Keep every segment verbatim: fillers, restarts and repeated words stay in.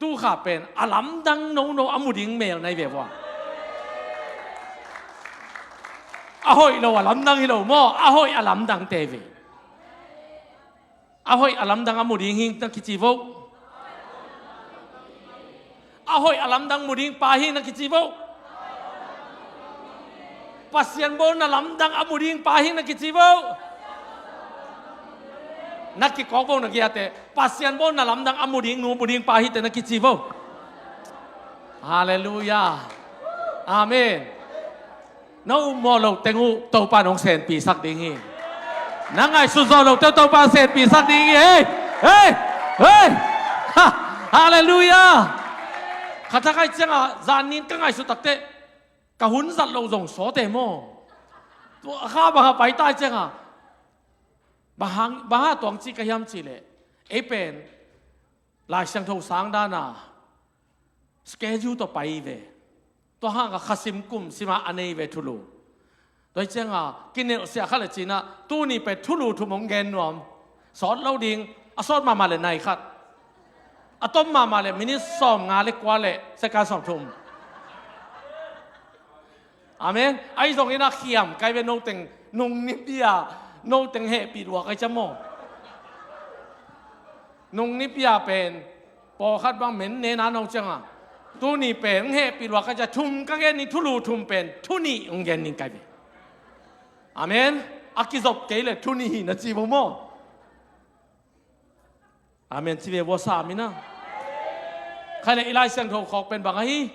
Tu kha pen a lamdang nono a mu ding mel na hi ve vua. A hoih lo a lamdang hi lo maw, a hoih a lamdangte ve. A hoih a lamdang a mu ding hi na kici vo. A hoih a lamdang mu ding pa hi na kici vo. Pasian bawlna lamdang a mu ding pa hi na kici vo. Na kikawk vo na kiate, Pasian bawlna lamdang a mu ding nu mu ding pa hi te na kici vo. Halleluiah. Amen. Na ummawh loh teng uh Topa in hong senpisak ding hi. Na ngaihsut zawh loh teng uh Topa in senpisak ding hi. Hei! Hei! Hei! Ha! Halleluiah. Khatha khai ciangah zanin ka ngaihsut takte ka hun zat loh zong sawte maw. Tua kha bang a pai tai ciangah bang hang, bang hang tuang ci ka hiam cihleh, ei pen Lai Siangtho sang dana schedule tawh pai ve. Tua hangah khasim kumsim a nei ve thulu. Tua hi cianga kinelh siah khat le cinah tuni pen thulu thum hong gen nuam. Sawt lo ding, a sawt mahmah le nai khat, a tom mahmah le minit sawm nga le kua le second sawm thum. Amen. Ahi zongin a khiam kai ve, noteng nung nipia noteng hehpih luak ai cia maw. Nung nipia pen pawlkhat bang men nena no cianga tuni pen hong hehpih luak ai cia, thum ka gen ni, thulu thum pen thunih hong gen ning kai ve. Amen. A kizop kei le thunih hi na ci bo maw. Amen ci ve vua sa mina. Khai le i Lai Siangtho khawk pen bang ahi?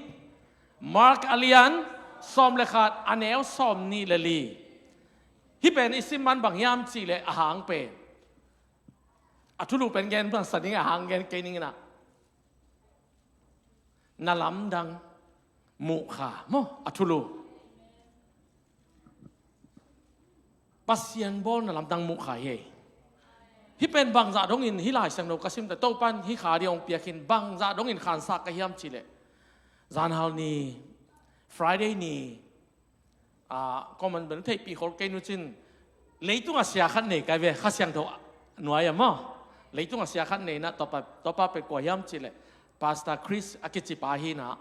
Mark a lian sawm le khat, a neu sawm nih le li. Hih pen i sim man bang hiam cih le a hang pen, a thulu pen gen bang sa ding, a hang gen kei ning inah, na lamdang muh kha maw, a thulu. Pasian bawlna lamdang muh kha hi. Hih pen bangzah dongin hih Lai Siangtho ka simte, Topan hih kha dia hong piak hin bangzah dongin khansak ka hiam cihleh, zanhal ni, Friday ni, a, common bel theihpih khol kei nu cin, leitungah sia khat nei kai ve, Kha Siangtho nuai a maw. Leitungah sia khat nei na, Topa, Topa pen kua hiam cihleh, Pastor Chris a kicipa hi na.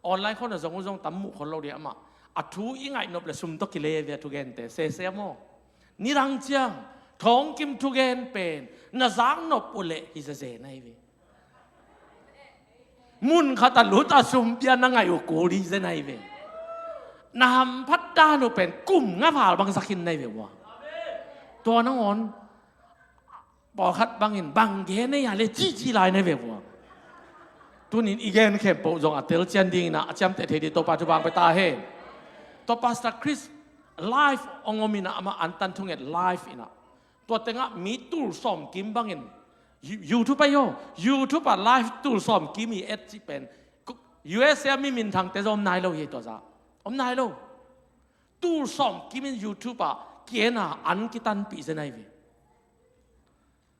Online khawng a zong uh zong tam muh khol lo dih amah. A thu i ngaihnop le sum tawh kilei ve a thugente sese a maw. Nidang ciang thawngkim thugen pen na zaknop uh leh hi zeze na hi ve. Mun khat a lut a sum pia na ngaih uh kul hi ze na hi ve. Na hamphat dan uh pen kum nga val bang zak hin na hi ve ua. Tua nangawn pawlkhat bangin bang gen ei a le cici lai na ve vua. Tunin i gen khempeuh zong a telcian ding inah a ciamteh thei dih Topa thupha hong pia ta hen. Tua Pastor Chris live hong om inah, amah antan thunget live inah. Tua tengah mi tul sawm kim bangin You-, YouTube ah hi aw. YouTube ah live tul sawm kim i et cih pen, U S A mi minthangte zong om nai lo hi tua zah. Om nai lo. Tul sawm kim in YouTube ah kiena an kitanpih ze na hi ve.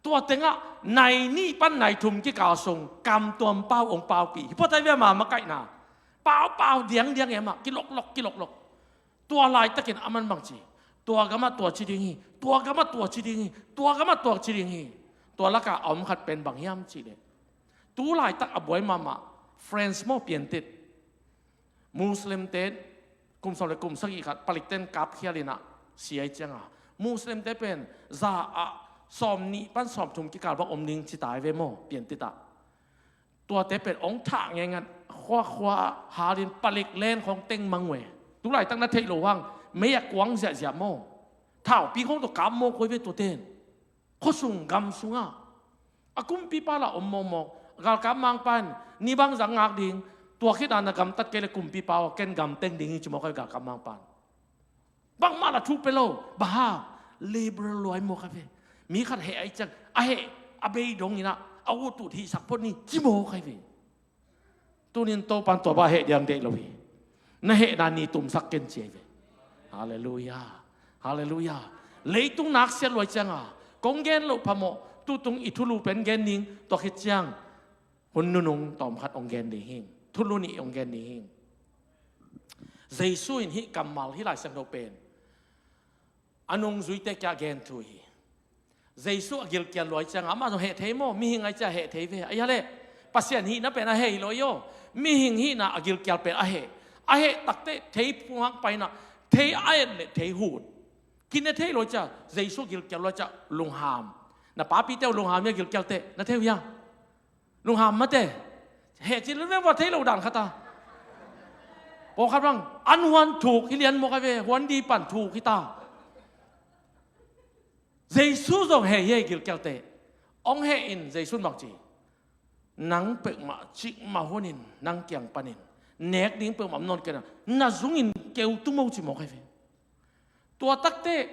Tua tengah nai nih pan nai thum kikal sung kamtuam pau hong paupih hi. Hi puatai ve ama makaihna. Paupau diangdiang e amah, kiloklok, kiloklok. Tua laitakin aman bang ci, tua gamah tua ci ding hi, tua gamah tua ci ding hi, tua gamah tua ci ding hi. Tua lakah a om khat pen bang hiam cihleh, tu laitak a buai mahmah, France maw, piantit. Muslimte kum sawm le kum sagih khat palikten kapkhial inah sia i cianga, Muslimte pen za ah sawm nih pan sawm thum kikal bang om ding ci tai ve maw, piantit ah. Tuate pen hong thah ngeingat, khuakhua halin palik len khawng teng mang uh e. Tu laitak na theih loh hang mei a kuang ziahziah maw. Thaupi khawng tawh kap mawk uh ve tuate in. Khuasung gam sungah a kumpipa lah om mawkmawk. Galkap mangpa in ni bangzah ngak ding, tua khit a na gamtat kei le kumpipa aw, ken gam teng ding hi ci mawk a, galkap mangpa in. Bangmah lah thu pia lo, bang hang, liberal luai mawk a ve. Mi khat heh a i ciang a heh a bei dong inah a utut hihsak phot ni ci mawk a ve. Tunin Topan tua bang heh diang deih lo hi. Na hehna ni tumsak ken ci a hi ve. Halleluiah. Halleluiah. Leitung naksiat luai cianga kong gen loh phamawh, tutung i thulu pen gen ning, tua khit ciang hun nunung tawmkhat hong gen ding hing. Thulu nih hong gen ding hing. Jesu in hih kammal hih Lai Siangtho pen a nungzuite kiangah gen thu hi. Jesu a gilkial luai cianga amah zong heh thei maw, mihing ai cia heh thei ve. Ahi a leh Pasian hihna pen a heh hi lo hi aw. Mihing hihna a gilkial pen a heh. A heh takteh thei phungak paina, thei a et le thei hut. Kine thei lo cia, Jesu gilkial lo cia, lungham. Na papite uh lungham hia gilkial teh, na thei uh hia? Lungham mate. Heh ci lel veng vua thei lo dan khat a. Pawlkhat bang, an huan thuk hi lian mawk a ve, huan di pan thuk hi ta. Jesu zong heh hi a gilkial teh. Ong heh in Jesu in bang ci. Nang peuhmah cikmah hunin, nang kiang panin. Nek ding peuhmah om nawn kei na. Na zungin keu tum o ci mawk a ve. Tua takteh,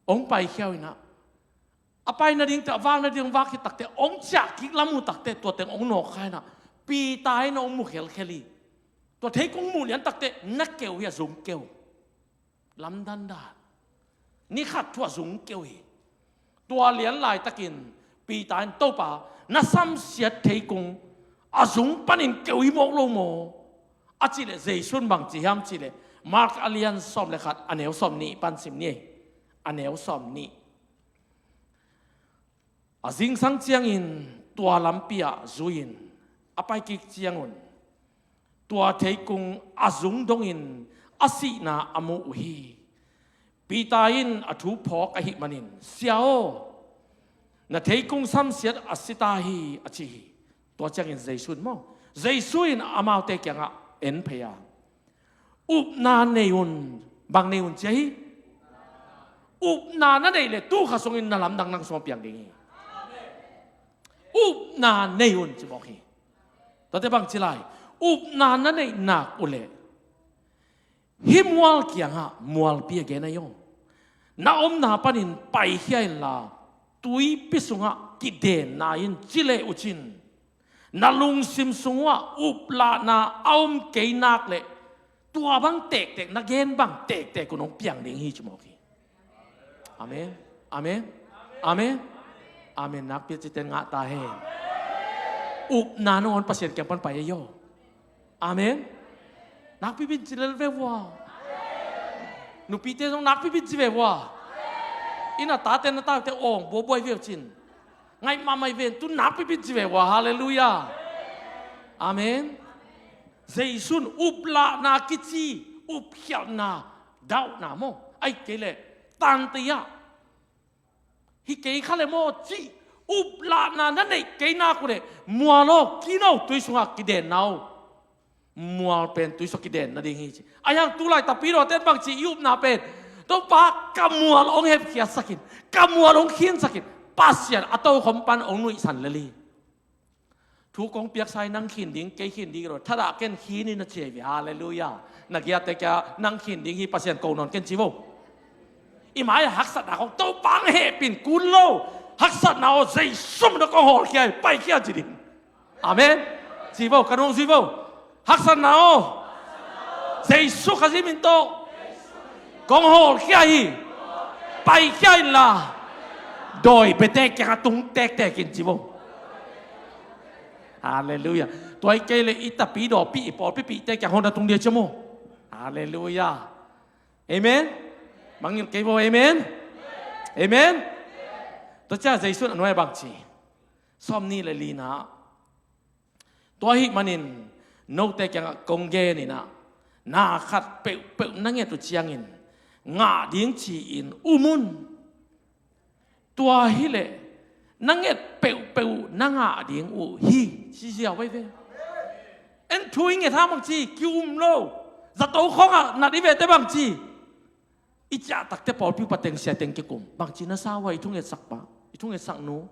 ong paikhia uh inah. A pai nading teh, a vak nading vak khit takteh, ong ciah kik lam uh takteh, tua teng ong nawk kha inah. Peter in ong mu khelkhel hi. Tua theikung mu lian takteh, na keu hi a zung keu. Lamdang dan. Ni khat thu a zung keu hi. Tua lian laitakin Peter in Topa, na samsiat theikung a zung panin keu hi mawk lo maw? A cih leh Jesu in bang ci hiam cih leh Mark a lian sawm le khat a neu sawm nih pan sim ni. A neu sawm nih. A zingsang ciangin tua lampi ah zui-in a pai kik ciangun tua theikung a zung dongin a sihna a mu uh hi. Peter in a thu phawk ahih manin, "Sia aw, na theikung samsiat a si ta hi," a ci hi. Tua ciangin Jesu in maw, Jesu in amaute kiangah en phei a, "Upna nei un." Bang nei un ci a hi? Upna na neih leh tu kha sungin na lamdang nang sungah piang ding hi. Upna nei un ci mawk hi. Tuate bang ci lai? Upna na neih nak uh leh hih mual kiangah mualpi a gen ahi aw. Na omna panin paikhia inla, tuipi sungah kidenna in ci leh uh cin, na lungsim sungah uplahna a om kei nak leh, tua bang tektek, na gen bang tektek un hong piang ding hi ci mawk hi. Amen. Amen. Amen. Amen. Nakpi a cite ngah ta hen. Upna nangawn Pasian kiang pan pai ahi aw. Amen. Nakpi bin ci lel ve vua. Nupite zong nakpi bin ci ve vua. Inn a tate na taute awng buabuai ve uh cin. Ngaih mahmah hi ven, tu nakpi bin ci ve vua. Halleluiah. Amen. Jesu in uplahna kici, upkhialhna, dauhna maw, ahih kei leh tante ah, "Hi kei kha leh maw," ci, uplahna na neih kei nak uh leh, "Mual aw, kin aw, tui sungah kidenna aw." Mual pen tui sungah kidenna ding hi ci. Ahi hang tulai Tapidaw ten bang ci, i upna pen, "Topa, ka mual hong hepkhiatsak in, ka mual hong khinsak in," Pasian a tokhom pan hong nuihsan lel hi. Thu kong piaksa hi, nang khin ding, kei khin ding hi lo. Thadah ken khin in a ci hi ve. Halleluiah. Na giate kia, "Nang khin ding hi, Pasian ko nawn ken," ci vo. I mai-ah haksatna kong, "Topa, hong hehpih in, kun lo. Haksatna aw, Jesu min tawh kong hawlkhia hi, paikhia," ci ding. Amen. Ci vo, ka nung zui vo. Haksatna aw, Jesu Khazih min tawh kong hawlkhia hi, paikhia inla, dawi biate kiangah tung tektek in, ci vo. Halleluiah. Tua hi kei leh i Tapidawpih, i pawlpipihte kiang hong na tung dia ci maw. Halleluiah. Amen. Mangngilh kei vo. Amen. Amen. Tua ciang Jesu in a nuai-ah bang ci? Sawmnih le lina. Tua ahih manin note kiangah kong gen inah, na khat peuhpeuh na nget uh ciangin ngah ding ci-in um un. Tua hileh na nget peuhpeuh uh na ngah ding uh hi, ci ziau veve. En thu i nget hang bang ci, ki-um lo. Zato khawngah nat i vete bang ci, i ciahtakte pawlpi uh pateng siateng kikum. Bangci na sa uh a, i thungetsak pa, i thungetsak nu?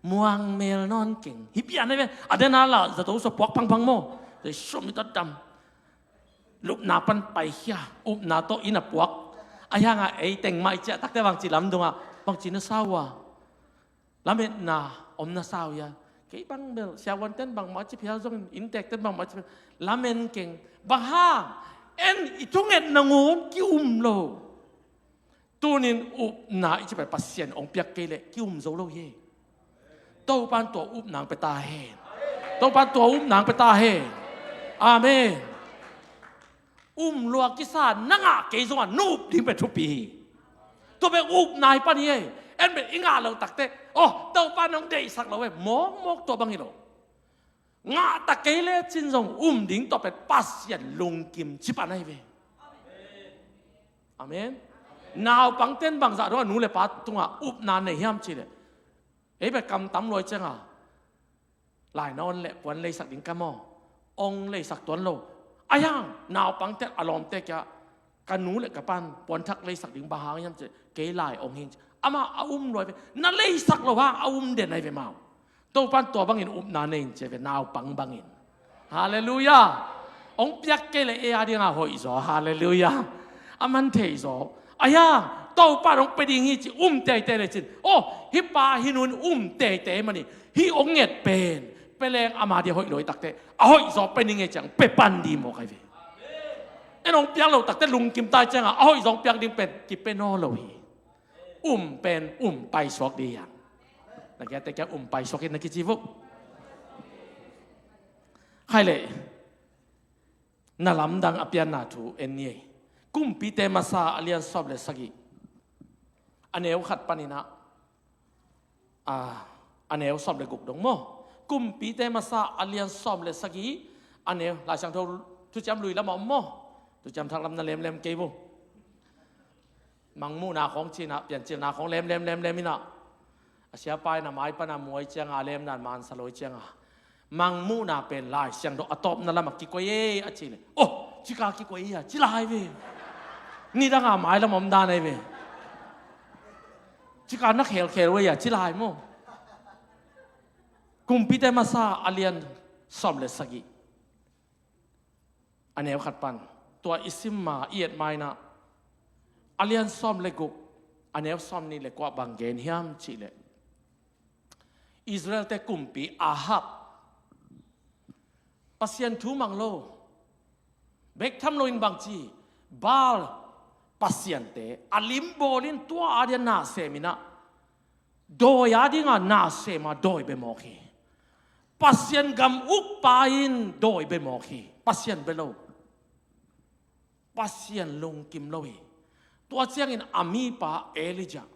Muangmel nawn keng. Hih pian a ve, a den a la zato sua puak pangpang maw? Te sum i tatdam. Lupna pan paikhia, upna tawh inn a puak. Ahi hangah ei teng mah i ciahtakte bangci lamdungah, bangci na sa uh a? Lametna om na sa uh hia? Kei bang bel, siavuanten bangmah ci phial zongin, inntekten bangmah ci phial, lamen keng. Bang hang? En i thungetna ngun ki-um lo. Tunin upna i ci pen Pasian hong piak kei leh ki-um zo lo hi. Topan tua upna hong pia ta hen. Topan tua upna hong pia ta hen. Amen. Um lua kisa na ngah kei zongah na up ding pen thupi hi. Tua pen upna hi pan hi ei. En bel i ngah loh takteh, oh, Topa nong deihsak lo ve, mawkmawk tua bang hi lo. Ngah ta kei lecin zong um ding tua pen Pasian lungkim ci pan ahi ve. Amen. Naupangte'n bangzah dong a nu le pa tungah upna nei hiam cih leh, ei bel kam tam lua ciangin, lai na on leh puan leisak ding ka maw? Ong leisak tuan lo. Ahi hang naupangte'n a lawmte kiangah, ka nu le ka pa'n puanthak leisak ding, bang hang hiam cih leh kei lai ong hi in ci. Amah a um lua ve. Na leisak loh hang a um den ahi ve mau. Topa'n tua bangin upna nei in ci ve, naupang bangin. Halleluiah. Ong piak kei leh ei a dingah hoih zaw. Halleluiah. A man thei zaw. Ahi hang Topa'n ong pia ding hi ci um teitei lecin, oh, hih pa hih nu'n um teitei manin, hih ong nget pen pia leng ama dia hoih lo hi takteh, a hoih zaw pia ning ei ciang pia pan ding mawk ahi ve. En ong piak loh takteh lungkim ta ciangin a hoih zaw piak ding pen kipia nawn lo hi. Um pen um paisuak ding hi hang. Na kiangte kiang um paisuak in na kici vo. Khai leh, na lamdang a pianna thu en ni ei. Kumpite Masa a lian sawm le sagih, a neu khat panin ah, a, a neu sawm le guk dong maw? Kumpite Masa a lian sawm le sagih, a neu, Lai Siangtho Thuciam Lui lamah om maw? Thuciam Thak lam na lemlem kei vo. Mangmuhna khawng ci-in ah, Piancilna khawng lemlem lemlem in ah, a siapa in a mai pan a muai ciangin a lemna in mansa lo hi ciangin, Mangmuhna pen Lai Siangtho a tawpna lamah kikoih ei a cih leh, oh, cika kikoih ei a ci lai ve. Nidanga mai lamah om dan ahi ve. Cika na khelkhel uh ei a ci lai maw. Kumpite Masa a lian sawm le sagih, a neu khat pan. Tua i sim ma, i et ma in ah, a lian sawm le guk, a neu sawmnih le kua bang gen hiam cih leh, Israelte kumpi Ahab, Pasian thu mang lo, bek tham loin bangci, Baal pasiante a lim bawlin tua a dia na sem in ah, dawi a dingin na sem a dawi bia mawk hi. Pasian gam ukpa in dawi bia mawk hi. Pasian bia lo. Pasian lungkim lo hi. Tua ciangin a mipa Elijah,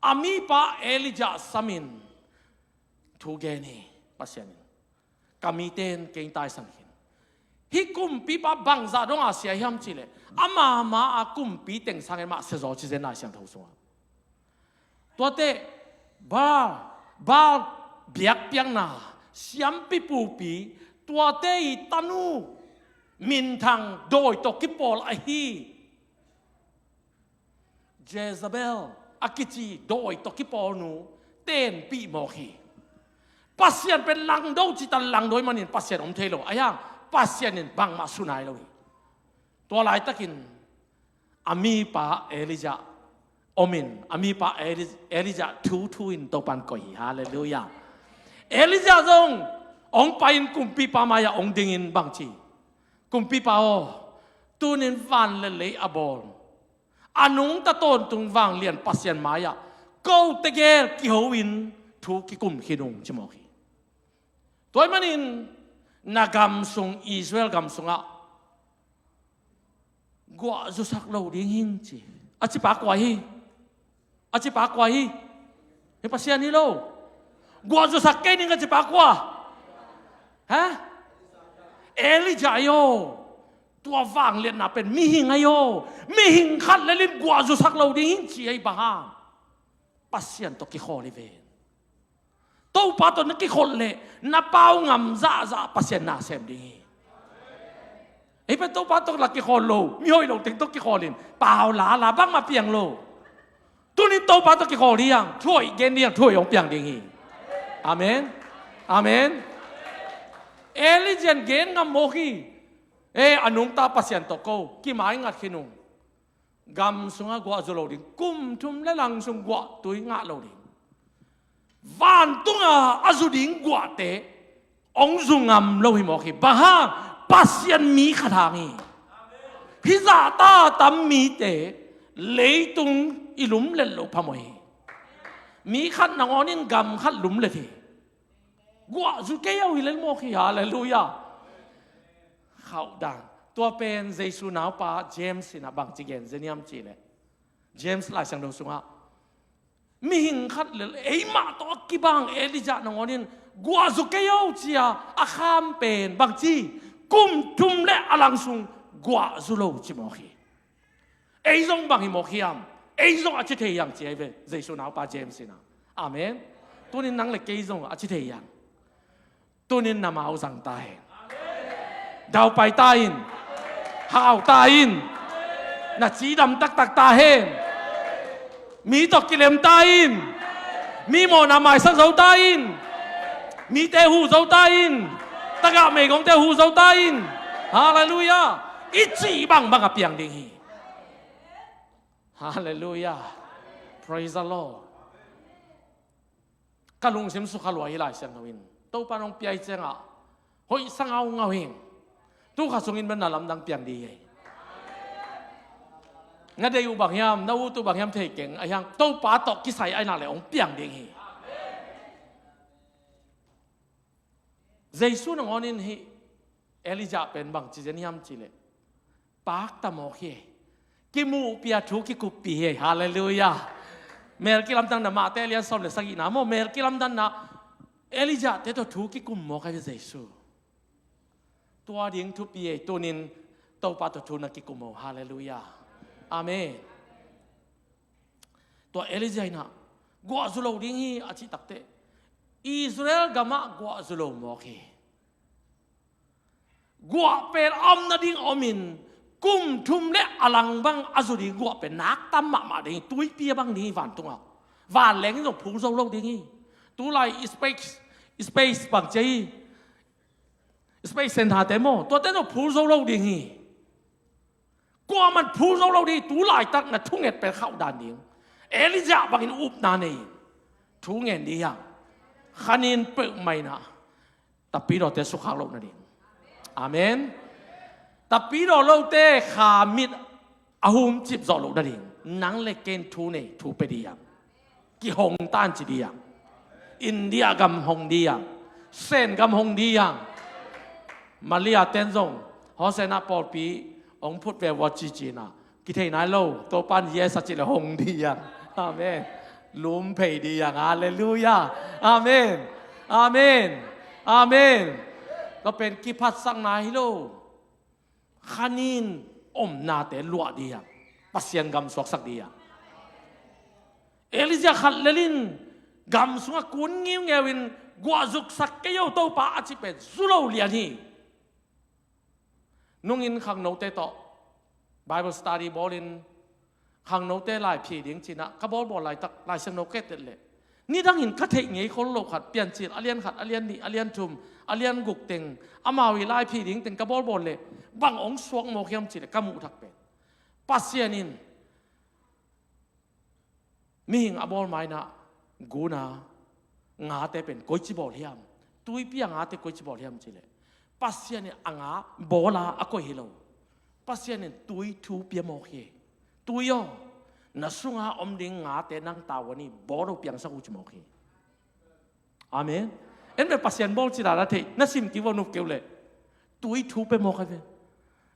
a mipa Elijah samin thu gen hi Pasian in. Ka mite'n kei taisan khin. Hih kumpipa bangzah dong a sia hiam cih leh, ama ma a kumpi teng sangin mah sia zaw ci zen Lai Siangtho sungah. Tuate, Baal, Baal biakpiakna, siampi pupi, tuate i tanu minthang dawi tawh kipawl ahi Jezebel a kici dawi tawh kipawlnu tenpih mawk hi. Pasian pen langdo ci ta, langdo ahih manin Pasian om thei lo. Ahi hang Pasian in bangmah su nai lo hi. Tua laitakin a mipa Elijah omin, a mipa Eli-, Elijah thuthu in Topa'n koih hi. Halleluiah. Elijah zong ong pai-in kumpipa mai-ah ong dingin bangci, kumpipa aw, tuni-in van le lei a bawl, a nungta tawntung vanglian Pasian mai-ah kote gel kiho-in thu kikum khin ung ci mawk hi. Tua ahih manin na gam sung, Israel gam sungah guah zusak lo ding hi ing ci. A cipa kua hi? A cipa kua hi? Hih Pasian hi lo. Guah zusak kei ning a cipa kua? Ha? Elijah ahi aw. Tua vangliatna pen mihing ahi aw. Mihing khat lel in guah zusak lo ding hi ing ci ahi bang hang? Pasian tawh kikhawl hi ven. Topa tawh na kikholh leh na pau ngam zahzah Pasian na sem ding hi. Ei pen Topa tawh la kikhawl lo, mi hoih lo teng tawh kikhawl in pau lala bangmah piang lo. Tuni Topa tawh kikhawl ding hi hang, thu hoih gen ding hi hang, thu hoih hong piang ding hi. Amen. Amen. Elijah in gen ngam mawk hi. Ei, a nungta Pasian tawh ko kimai ngat khin ung. Gam sungah guah zu lo ding, kum thum le lang sung guahtui ngah lo ding. Vantunga a zu ding guahte hong zu ngam lo hi mawk hi. Bang hang? Pasian mi khat hang hi. Hih zahta tam mite leitung i lumlet loh phamawh hi. Mi khat nangawn in gam khat lumlet hi. Guah zu kei aw hi lel mawk hi. Halleluiah. Khauh dan. Tua pen Jesu naupa James in a bangci gen zen hiam cih leh, James Lai Siangtho sungah, Mihing khat le eimah tawh a kibang Elijah nangawn in guah zu kei o ci-a a kham pen bangci, kum thum le a lang sung guah zu lo ci mawk hi. Ei zong bang hi mawk hiam? Ei zong a ci thei hiam ci ahi ve Jesu naupa James in ah. Amen. Tunin nang le kei zong a ci thei hiam? Tunin na mau zang ta hen. Daupai ta in. Hau ta in. Na cidam taktak ta hen. Mi tawh kilem ta in. Mi mawhna maisak zo ta in. Mite huh zo ta in. Tagah meigongte huh zo ta in. Halleluiah. I cih bangbang a piang ding hi. Halleluiah. Praise the Lord. Ka lungsim sukha lua hi Lai Siangtho in. Topa nong piai ciangah hoih sa ngaungau hi. Tu kha sungin bel na lamdang piang ding hi. Na deih uh bang hiam, na ut uh bang hiam thei keng, a hiang Topa tawh kisai aina le hong piang ding hi. Jesu nangawn in hih Elijah pen bang ci zen hiam cih leh, pakta mawk hi. Kimuhpih a thu kikuppih hi. Halleluiah. Mel kilamdanna Mate a lian sawm le sagihna maw, mel kilamdanna Elijah-te tawh thu kikum mawk ahi Jesu. Tua ding thupi hi. Tunin Topa tawh thu na kikum o. Halleluiah. Amen. Tua Elijah in ah guah zu lo ding hi a cih takteh Israel gamah guah zu lo mawk hi. Guah pen a om nading omin kum thum le a lang bang a zu ding guah pen nak tam mahmah ding hi. Tuipi a bang ding hi vantungah. Vanleng in zong phul zo lo ding hi. Tulai space, space bang ci hi. Space Center-te maw, tuate zong phul zo lo ding hi. Kuaman phul zo lo ding hi. Tu laitak na thunget pen khauh dan ding. Elijah bangin upna nei in thu ngen ding hiam? Khanin peuhmah in ah tapidawte sukhak loh nading. Amen. Tapidawh lote kha mit a humcip zawh loh nading nang le ken thu nei, thu pia ding hiam? Kihong tan ci ding hiam? India gam hong ding hiam? Sen gam hong ding hiam? Malaysia ten zong Hosanna pawlpi hong phut ve vua cici in ah kithei nai lo. Topan yes a cih le hong ding hiam? Amen. Lum phei ding hiam? Halleluiah. Amen. Amen. Amen. Tua pen kiphatsakna hi lo. Khanin omnate luah ding hiam? Pasian gam suaksak ding hiam? Elijah khat lelin gam sungah kun ngiungeu in guah zuksak kei o Topa a cih pen zu lo lian hi. Nungin khangnote tawh Bible study bawlin khangnote laiphi ding ci-in ah ka bawlbawl laitak Lai Siangtho ka et leh nidangin ka theih ngei khol lo khat, Piancil a lian khat, a lian nih, a lian thum, a lian guk teng, amau i laiphi ding teng ka bawlbawl leh bang hong suak mawk hiam cih leh ka muh thak pen Pasian in mihing a bawl ma-in ah gun a ngate pen koici bawl hiam? Tuipi a ngate koici bawl hiam cih leh Pasian in a nga bawl a a koih hi lo. Pasian in tui thu pia mawk hi. Tui aw, na sunga om ding ngate nang tavuan hi, bawl aw, piangsak uh ci mawk hi. Amen. En ve, Pasian bawl ci dan a theih na sim kik vua nup keu leh tui thu pia mawk ahi ve.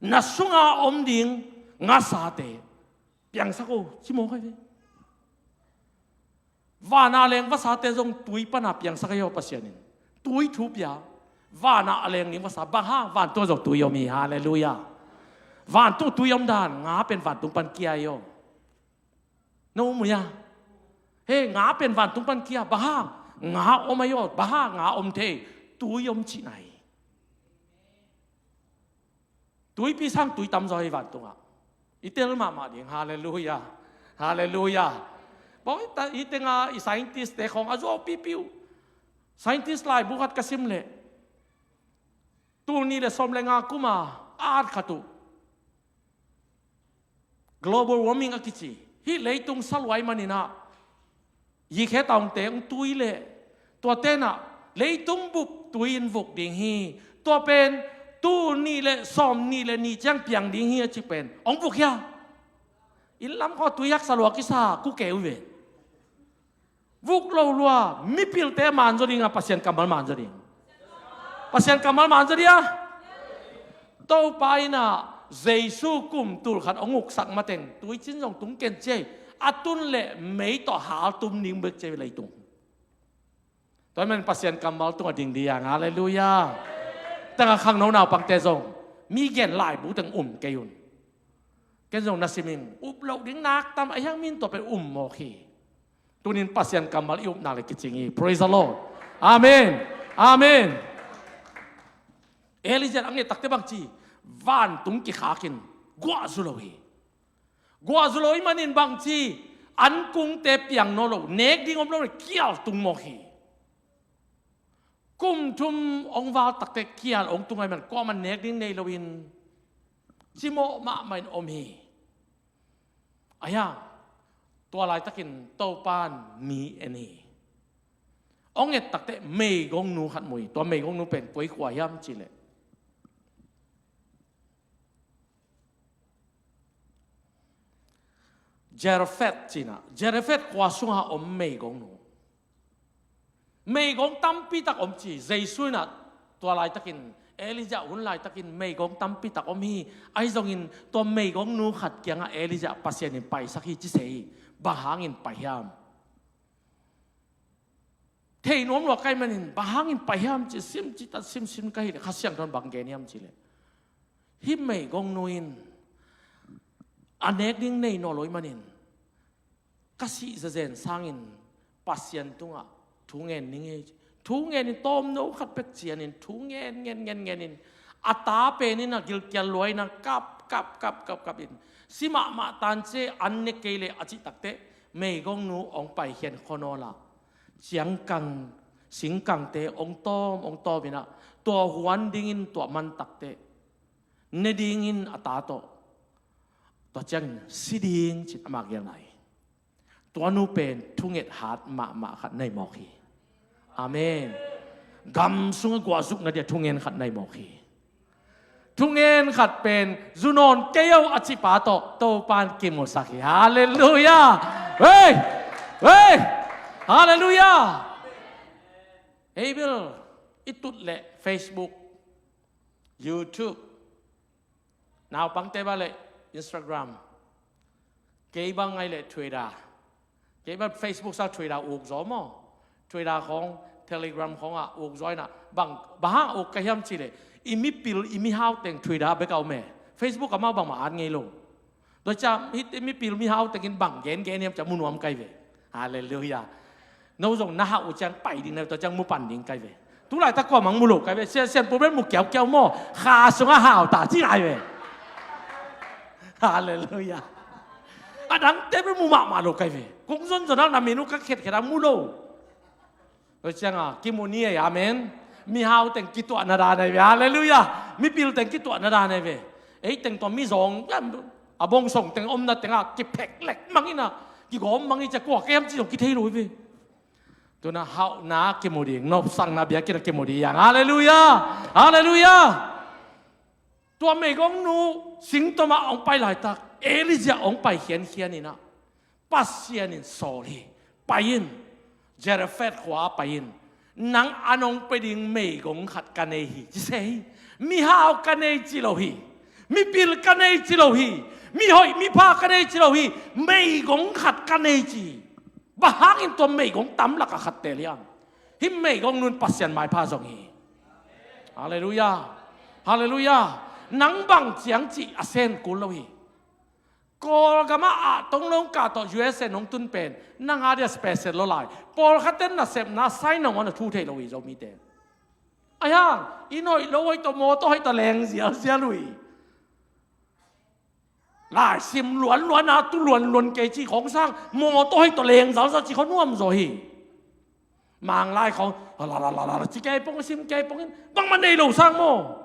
Na sunga om ding ngasate piangsak aw ci mawk ahi ve. Vana leng vasate zong tui pana piangsak ahi aw Pasian in. Tui thu pia. Vana a leng ding vasa bang hang? Vantung ah zong tui om hi. Halleluiah. Vantung tui om dan nga pen vantung pan kia ahi aw. Na um uh hia? He, nga pen vantung pan kia bang hang? Nga om ahi aw. Bang hang nga om thei? Tui om cihna hi. Tuipi sang tui tamzaw hi vantungah. I tel mahmah ding. Halleluiah. Halleluiah. Bawng i ta-, i tenga i scientist te khawng a zuau pipiu. Scientist laibu khat ka sim leh tul nih le sawm le nga kuma a at khat uh global warming a kici, hih leitung saluai manin ah yikhe taungte hong tui leh tuate in ah leitung bup tui in vuk ding hi. Tua pen tul nih le sawm nih le nih ciang piang ding hi a ci pen hong vuk hia? Inn lam khawng tui haksa lua kisa kukeu ve. Vuk lo lua, mipilte manzaw ding a, Pasian kammal manzaw ding. Pasian kammal manzaw ding a. Topa in ah Jesu kum tul khat hong uksak mateng tuicin zong tung ken ci hi. A tun le mei tawh haltum ding bek ci leitung. Tua ahih manin Pasian kammal tungah ding ding. Halleluiah. Tangah khangno naupangte zong mi gen laibu teng um kei un. Ken zong na sim ing, up loh ding nak tam, a hiang min tua pen um mawk hi. Tunin Pasian kammal i upna le kicing hi. Praise the Lord. Amen. Amen. Elijah a nget takte bangci, vantung kikhakin guahzu lo hi. Guahzu lo ahih manin bangci, ankungte piang nawn lo, nek ding om lo le kial tung mawk hi. Kum thum hong val takte kial hong tung ahih man kuamah nek ding nei loin cimawh mahmah in om hi. A hiang, tua laitakin Topan mi en hi. Hong et takte meigongnu khat mu hi. Tua meigongnu pen koi khua hiam cih leh Zarephath cihna, Zarephath khua sunga om meigongnu. Meigong tampi tak om ci, Jesu in ah tua laitakin, Elijah hun laitakin meigong tampi tak om hi. Ahi zongin tua meigongnu khat kiangah Elijah Pasian in paisak hi ci se hi. Bang hangin pai hiam? Thei nuam lua ka hih manin, bang hangin pai hiam ci sim, ci ta sim, sim ka hih leh, Kha Siangtho in bang gen hiam cih leh, hih meigongnu in a nek ding nei nawn lo ahih manin, ka sih zenzen sangin Pasian tungah thu ngen ning ei ci. Thu ngen in tawmno khat bek cianin thu ngen, ngen, ngen, ngen in a ta pen in a gilkial lua in a kap, kap, kap, kap, kap in, si mahmah tan ci, an ne kei leh a cih takte meigongnu hong pai khian khua nawn la, ciangkang, singkangte hong tawm, hong tawm in ah, tua huan dingin tua man takte ne dingin a ta tawh, tua ciangin si ding ci-in amah gelna hi. Tua nu pen thunget hat mahmah khat nei mawk hi. Amen. Gam sungah guahzukna dia thungen khat nei mawk hi. Thungen khat pen zu nawn kei o a cihpa tawh Topan kimusak hi. Halleluiah. Hei! Hei! Halleluiah. Hei, bel i tut leh Facebook, YouTube, naupangte bang leh Instagram, kei bang ngai leh Twitter, kei bang Facebook sang Twitter uk zaw maw? Twitter khawng, Telegram khawngah uk zaw in ah, bang, bang hang uk ka hiam cih leh, i mipil, i mihau teng Twitter bek a om e. Facebook ah amau bangmah at ngei lo. Tua ciang hih mipil mihau tengin bang gen gen hiam ci-a mu nuam ka hi ve. Halleluiah. No zong na hauh uh ciang pai ding na ve, tua ciang mu pan ding ka hi ve. Tu laitak kuamah mu lo ka hi ve. Sian, sian pu bel mu kiaukiau maw, Kha sungah hau ta ci lai ve. Halleluiah. A dangte bel mu mahmah lo ka hi ve. Kong zonzon hang na min uh ka khiatkhiat hang mu lo. Tua ciangin kimu ni ei, amen. Mihau teng kituahna dan ahi ve, halleluiah. Mipil teng kituahna dan ahi ve. Ei teng tua mizawng, a bawngsong teng omna tengah kiphek lek mang in ah, kigawm mang in ci-a kua ka hiam cih zong kithei lo hi ve. Tu-in ah hauhna kimu ding, nopsakna biakinn ah kimu ding hi hang, halleluiah. Halleluiah. Tua meigongnu singtawmah hong pai laitak, Elijah hong pai khiankhian in ah, Pasian in sawl hi. Pai in, Zarephath khua pai in, nang an hong pia ding meigong khat ka nei hi ci se hi. Mihau ka nei ci lo hi. Mipil ka nei ci lo hi. Mihoih mipha ka nei ci lo hi. Meigong khat ka nei ci hi. Bang hangin tua meigong tam lakah khat teel hiam? Hih meigongnu in Pasian maipha zong hi. Halleluiah. Halleluiah. Nang bang ciang cih a sen kul lo hi. Kawlgamah ah tong long kah tawh U S A nong tun pen nang a dia special lo lai. Pawlkhat ten nasepna sai nong on a thu thei lo hi Zomite. A hiang, inn hoih lo hoih tawh, mawtaw hoih tawh leng zialzial uh hi. Laisim luanluan a tu luanluan kei cih khawng sang, mawtaw hoih tawh leng zialzial cih khawng nuam zaw hi. Manglai khawng la la la la la ci kei pong, sim kei pong in, bangmah nei lo sang maw?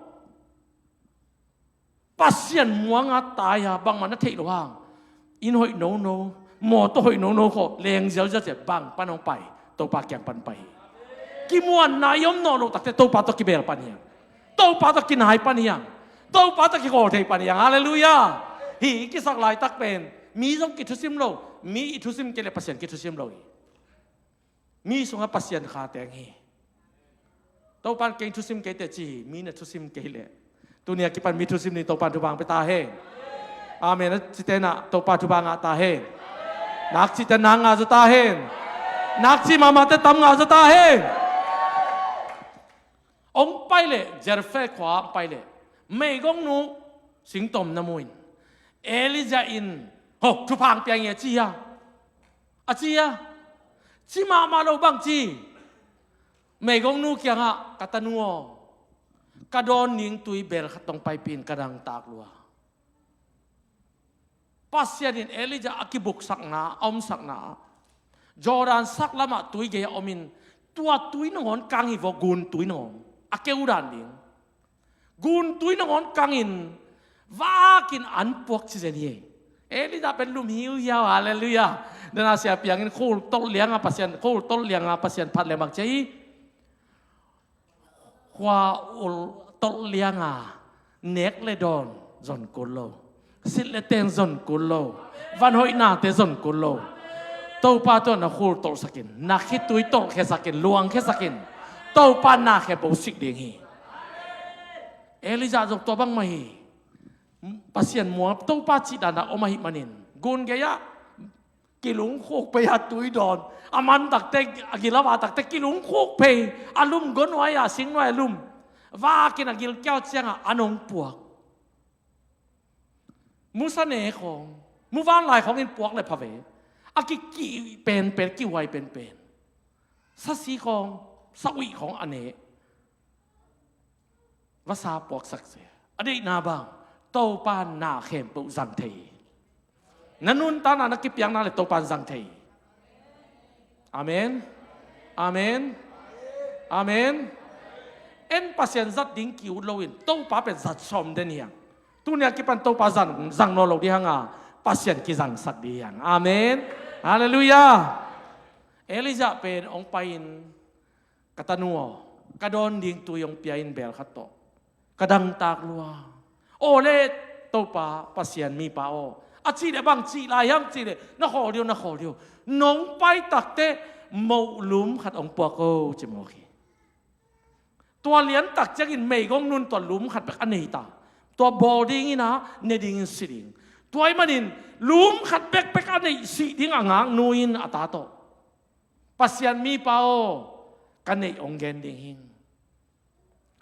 Pasian muanga tai-a bangmah na theih loh hang, inn hoih nono, mawtaw hoih nono khawng leng zialzial ci-a bang pan hong pai? Topa kiang pan pai hi. Kimuanna i om nawn loh takte Topa tawh kibeel pan hi hang. Topa tawh kinai pan hi hang. Topa tawh kikhawl thei pan hi hang. Halleluiah. Hih i kisak laitak pen mi zong kithusim lo, mi i thusim kei leh Pasian kithusim lo hi. Mi sungah Pasian kha teng hi. Topan kei thusim kei teh ci hi, mi na thusim kei leh. Tuni a kipan mi thusim ni, Topan thupha pia ta hen. Amen a cite na Topa thupha ngah ta hen. Nakcihte na ngah zaw ta hen. Nakcih mahmahte tam ngah zaw ta hen. Hong pai leh, Zarephath khua hong pai leh, meigongnu singtawm na mu in, Elijah in, "Ho, thupha hong pia ing ei," a ci a. A ci a. Ci mahmah lo, bang ci? Meigongnu kiangah, "Ka tanu aw, ka dawn ding tui bel khat tawh hong paipih in, ka dangtak lua." Pasian in Elijah a kibuksakna, a omsakna ah, Jordan saklamah tui gei-ah om in, tua tui nangawn kang hi vaw, gun tui nangawn, a keu dan ding. Gun tui nangawn kang in, vak in an puak ci zen hi. Elijah pen lum hiuhiau, halleluiah. Dena sia piang in khul tolh lianga Pasian, khul tolh lianga Pasian phat le mang ci hi. Khua ul tolh lianga nek le dawn zon kul lo, silh le teng zon kul lo, van hoihnate zon kul lo. Topa tawh na khul tolhsak in, na khitui tolhkhiasak in, luangkhiasak in. Topa na khempeuh sik ding hi. Elijah zong tua bangmah hi. Pasian muang, Topa cih dan a om ahih manin, gun gei-ah kilungkhuk phei a tui dawn. A man takte, a gil a va takte kilungkhuk phei. A lum, gua nuai-ah, sing nuai-ah lum. Vak in a gilkial ciangah an hong puak. Musa ne khawng, muvanlai khawng in puak le pha ve. A kikih penpen, kihuai penpen. Sasi khawng, sa uih khawng a ne. Vasa puaksak se. A deihna bang, Topa na khempeuh zang thei hi. Na nuntakna na kipiakna le Topa in zang thei hi. Amen. Amen. Amen. En Pasian zat ding ki-ut loin, Topa pen zat sawm den hi hang. Tuni a kipan Topa zang, zang nawn lo ding hanga, Pasian kizangsak ding hi hang. Amen. Halleluiah. Elijah pen hong pai-in, "Ka tanu aw, ka dawn ding tui hong pia in, bel khat tawh, ka dangtak lua." "Aw le, Topa, Pasian mipa aw," a cih leh bang cih lai hiam cih leh, "Na khawl dih o, na khawl dih o. Nong pai takte moh lum khat hong puak o," ci mawk hi. Tua liantak ciangin meigong nun tua lum khat bek a nei ta. Tua bawl dingin a, ne dingin si ding. Tua ahih manin lum khat bekbek a neih, sih ding a ngaknu in a ta tawh, "Pasian mipa aw, ka neih hong gen ding hi.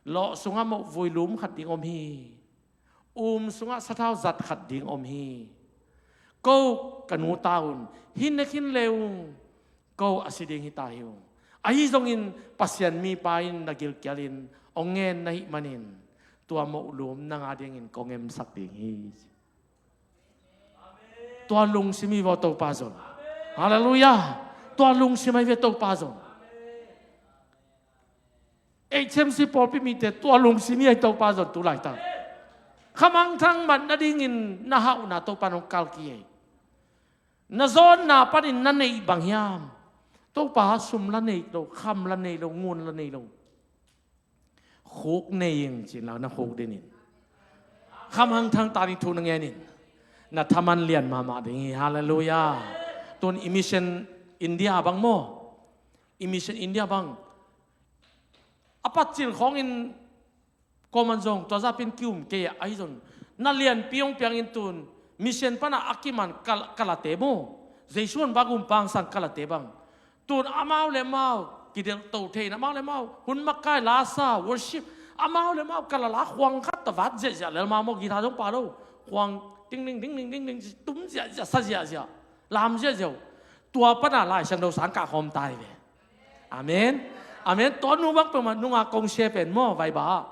Lawh sungah moh vui lum khat ding om hi. Um sungah sathau zat khat ding om hi. Ko, ka nu ta un, hih ne khin le ung, ko a si ding hi ta hi ung. Ahi zongin Pasian mipa in na gilkialin hong ngen na hih manin, tua moh lum nang a dingin kong emsak ding hi." Tua lungsim hi vaw Topa zon. Halleluiah. Tua lungsim hi ve Topa zon. Ei, H M C pawlpi mite tua lungsim hi a, Topa zon tu laitak. Khamangthang mat nadingin na hauhna Topa in hong kalki ei. Na zawnna panin na neih bang hiam? Topa, sum la nei lo, kham la nei lo, ngun la nei lo. Khuk nei ing ci-in la na khuk dinin, khamangthang ta ding thu na ngenin, na thaman lian mahmah ding hi. Halleluiah. Tun i mission India bang maw? I mission India bang a patcil khawngin, kuaman zong tua zah pen ki-um kei a, ahi zong na lianpi hong piangin tun mission panah a kiman kal-, kalate maw? Jesu hong bak um pangsang kalate bang. Tun amau le amau kidelhto thei in, amau le amau hun makai, lasa, worship, amau le amau kalala khuang khat ta vat ziahziah lel ma maw, guitar zong pa lo, khuang ding ding ding ding ding ding, tum ziahziah, sa ziahziah, lam ziahziah uh. Tua pana Lai Siangtho sang kah khawm ta hi ve. Amen. Amen. Tua nu bang peuhmah nunga kong share pen maw, Viber ah.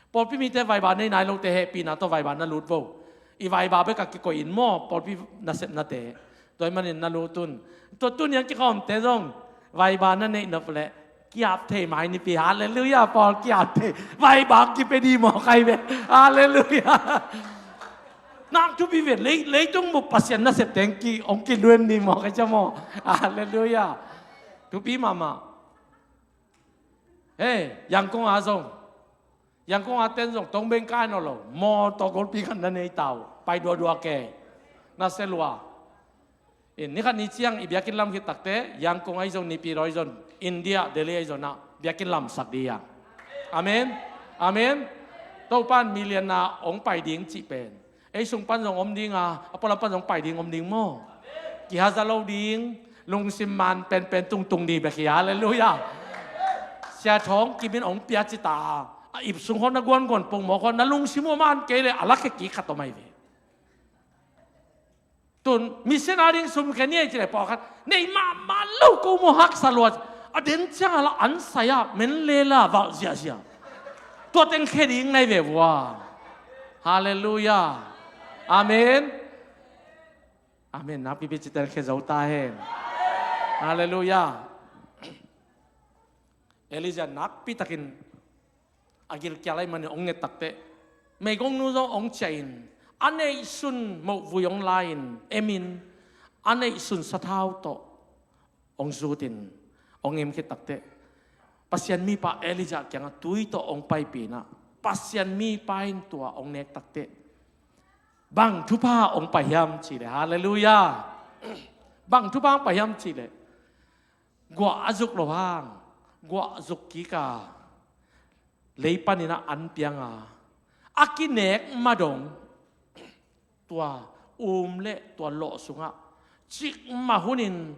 Pawlpi mite Viber nei nai lote hehpihna tawh Viber na lut vo. I Viber bek a kikoih in maw, pawlpi nasepnate. Tua ahih manin na lut un. Tua tuni a kikhawmte zong Viber na neih nop leh ki-ap thei mai nipi. Halleluiah. Pawl ki-ap thei. Viber kipia dih mawk hi ve. Halleluiah. Nak thupi ve, lei, leitung bup Pasian nasepte hong ki, hong kiluen dih mawk hi cia maw. Halleluiah. Thupi mahmah. Hei, Yangon ah zong, Yangon ah ten zong tong beng kai nawn lo, mawtaw golpi khat na nei ta uh, pai duadua kei, na sia lua. In, ni khat ni ciang i biakinn lam khit takte, Yangon ahi zong, Naypyidaw ahi zong, India, Delhi ahi zong ah biakinn lamsak dih hi hang. Amen. Amen. Topa in million na hong pai ding cih pen ei sung pan zong om ding a, a pualam pan zong pai ding om ding maw? Kihaza lo ding, lungsim man penpen tungtung ding bek hi. Halleluiah. Sia Thawng Kim in hong pia ci ta a, ip sung khawng na guanguan pongmawk khawng na lungsim uh a man kei leh a lakhia kik khat om ahi ve. Tun mission a ding sum khia ni ei ci leh pawlkhat nei mahmah lo, ko maw, haksa lua. A den ciang a la an sai a, men lela valh ziahziah. Tua teng khia ding nai ve vua. Halleluiah. Amen. Amen. Nakpipi ci teng khia zo ta hen. Halleluiah. Elijah nakpi takin a gilkial ahih manin hong nget takteh, meigongnu zong hong ciah in, a neihsun mohvui hong la-in em in, a neihsun sathau tawh hong zut in, hong em khit takteh, Pasian mipa Elijah kiangah tui tawh hong paipih in ah, Pasian mipa in tua hong nek takteh, bang thupha hong pai hiam cih leh, halleluiah, bang thupha hong pai hiam cih leh, guah a zuk loh hang, guah zuk kik a, lei panin ah an piang a, a kinek ma dong, tua um le tua lawh sungah cikmah hunin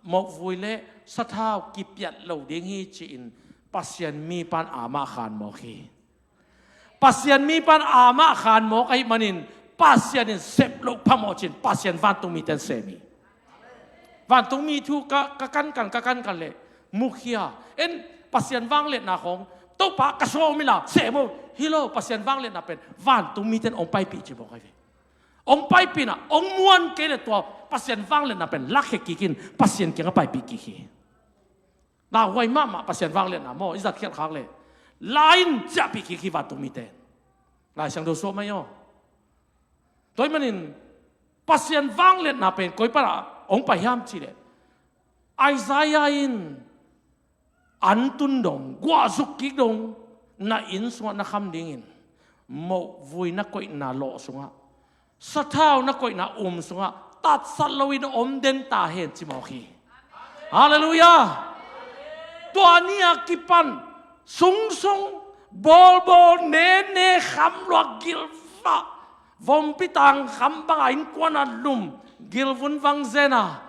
mohvui le sathau kipiat lo ding hi, ci-in Pasian mipa in amah khan mawk hi. Pasian mipa in amah khan mawk ahih manin, Pasian in sep loh phamawh cin, Pasian vantungmite in sem hi. Vantungmi thu ka, ka kankan, ka kankan leh mukhia en, Pasian vangliatna khawng, Topa ka sawm hi la, sem uh hi lo. Pasian vangliatna pen vantungmite in hong paipih ci mawk ahi ve. Hong paipih in ah, hong muan kei leh tua Pasian vangliatna pen lakhia kik in, Pasian kiangah paipih kik hi. Lauhuai mahmah Pasian vangliatna maw, i zat khialh khak leh la-in ciahpih kik hi vantungmite. Lai Siangtho suah mai aw. Tua ahih manin Pasian vangliatna pen koi panah hong pai hiam cih leh, Isaiah in an tun dong, guah zuk kik dong, na inn sungah na kham dingin, mohvui na koihna lawh sungah, sathau na koihna um sungah tatsat loin om den ta hen, ci mawk hi. Halleluiah. Tua ni a kipan sungsung bawlbawl, nene, kham luak, gilvah, vompi tang kham bangah innkuan a lum, gilvun vang zen a,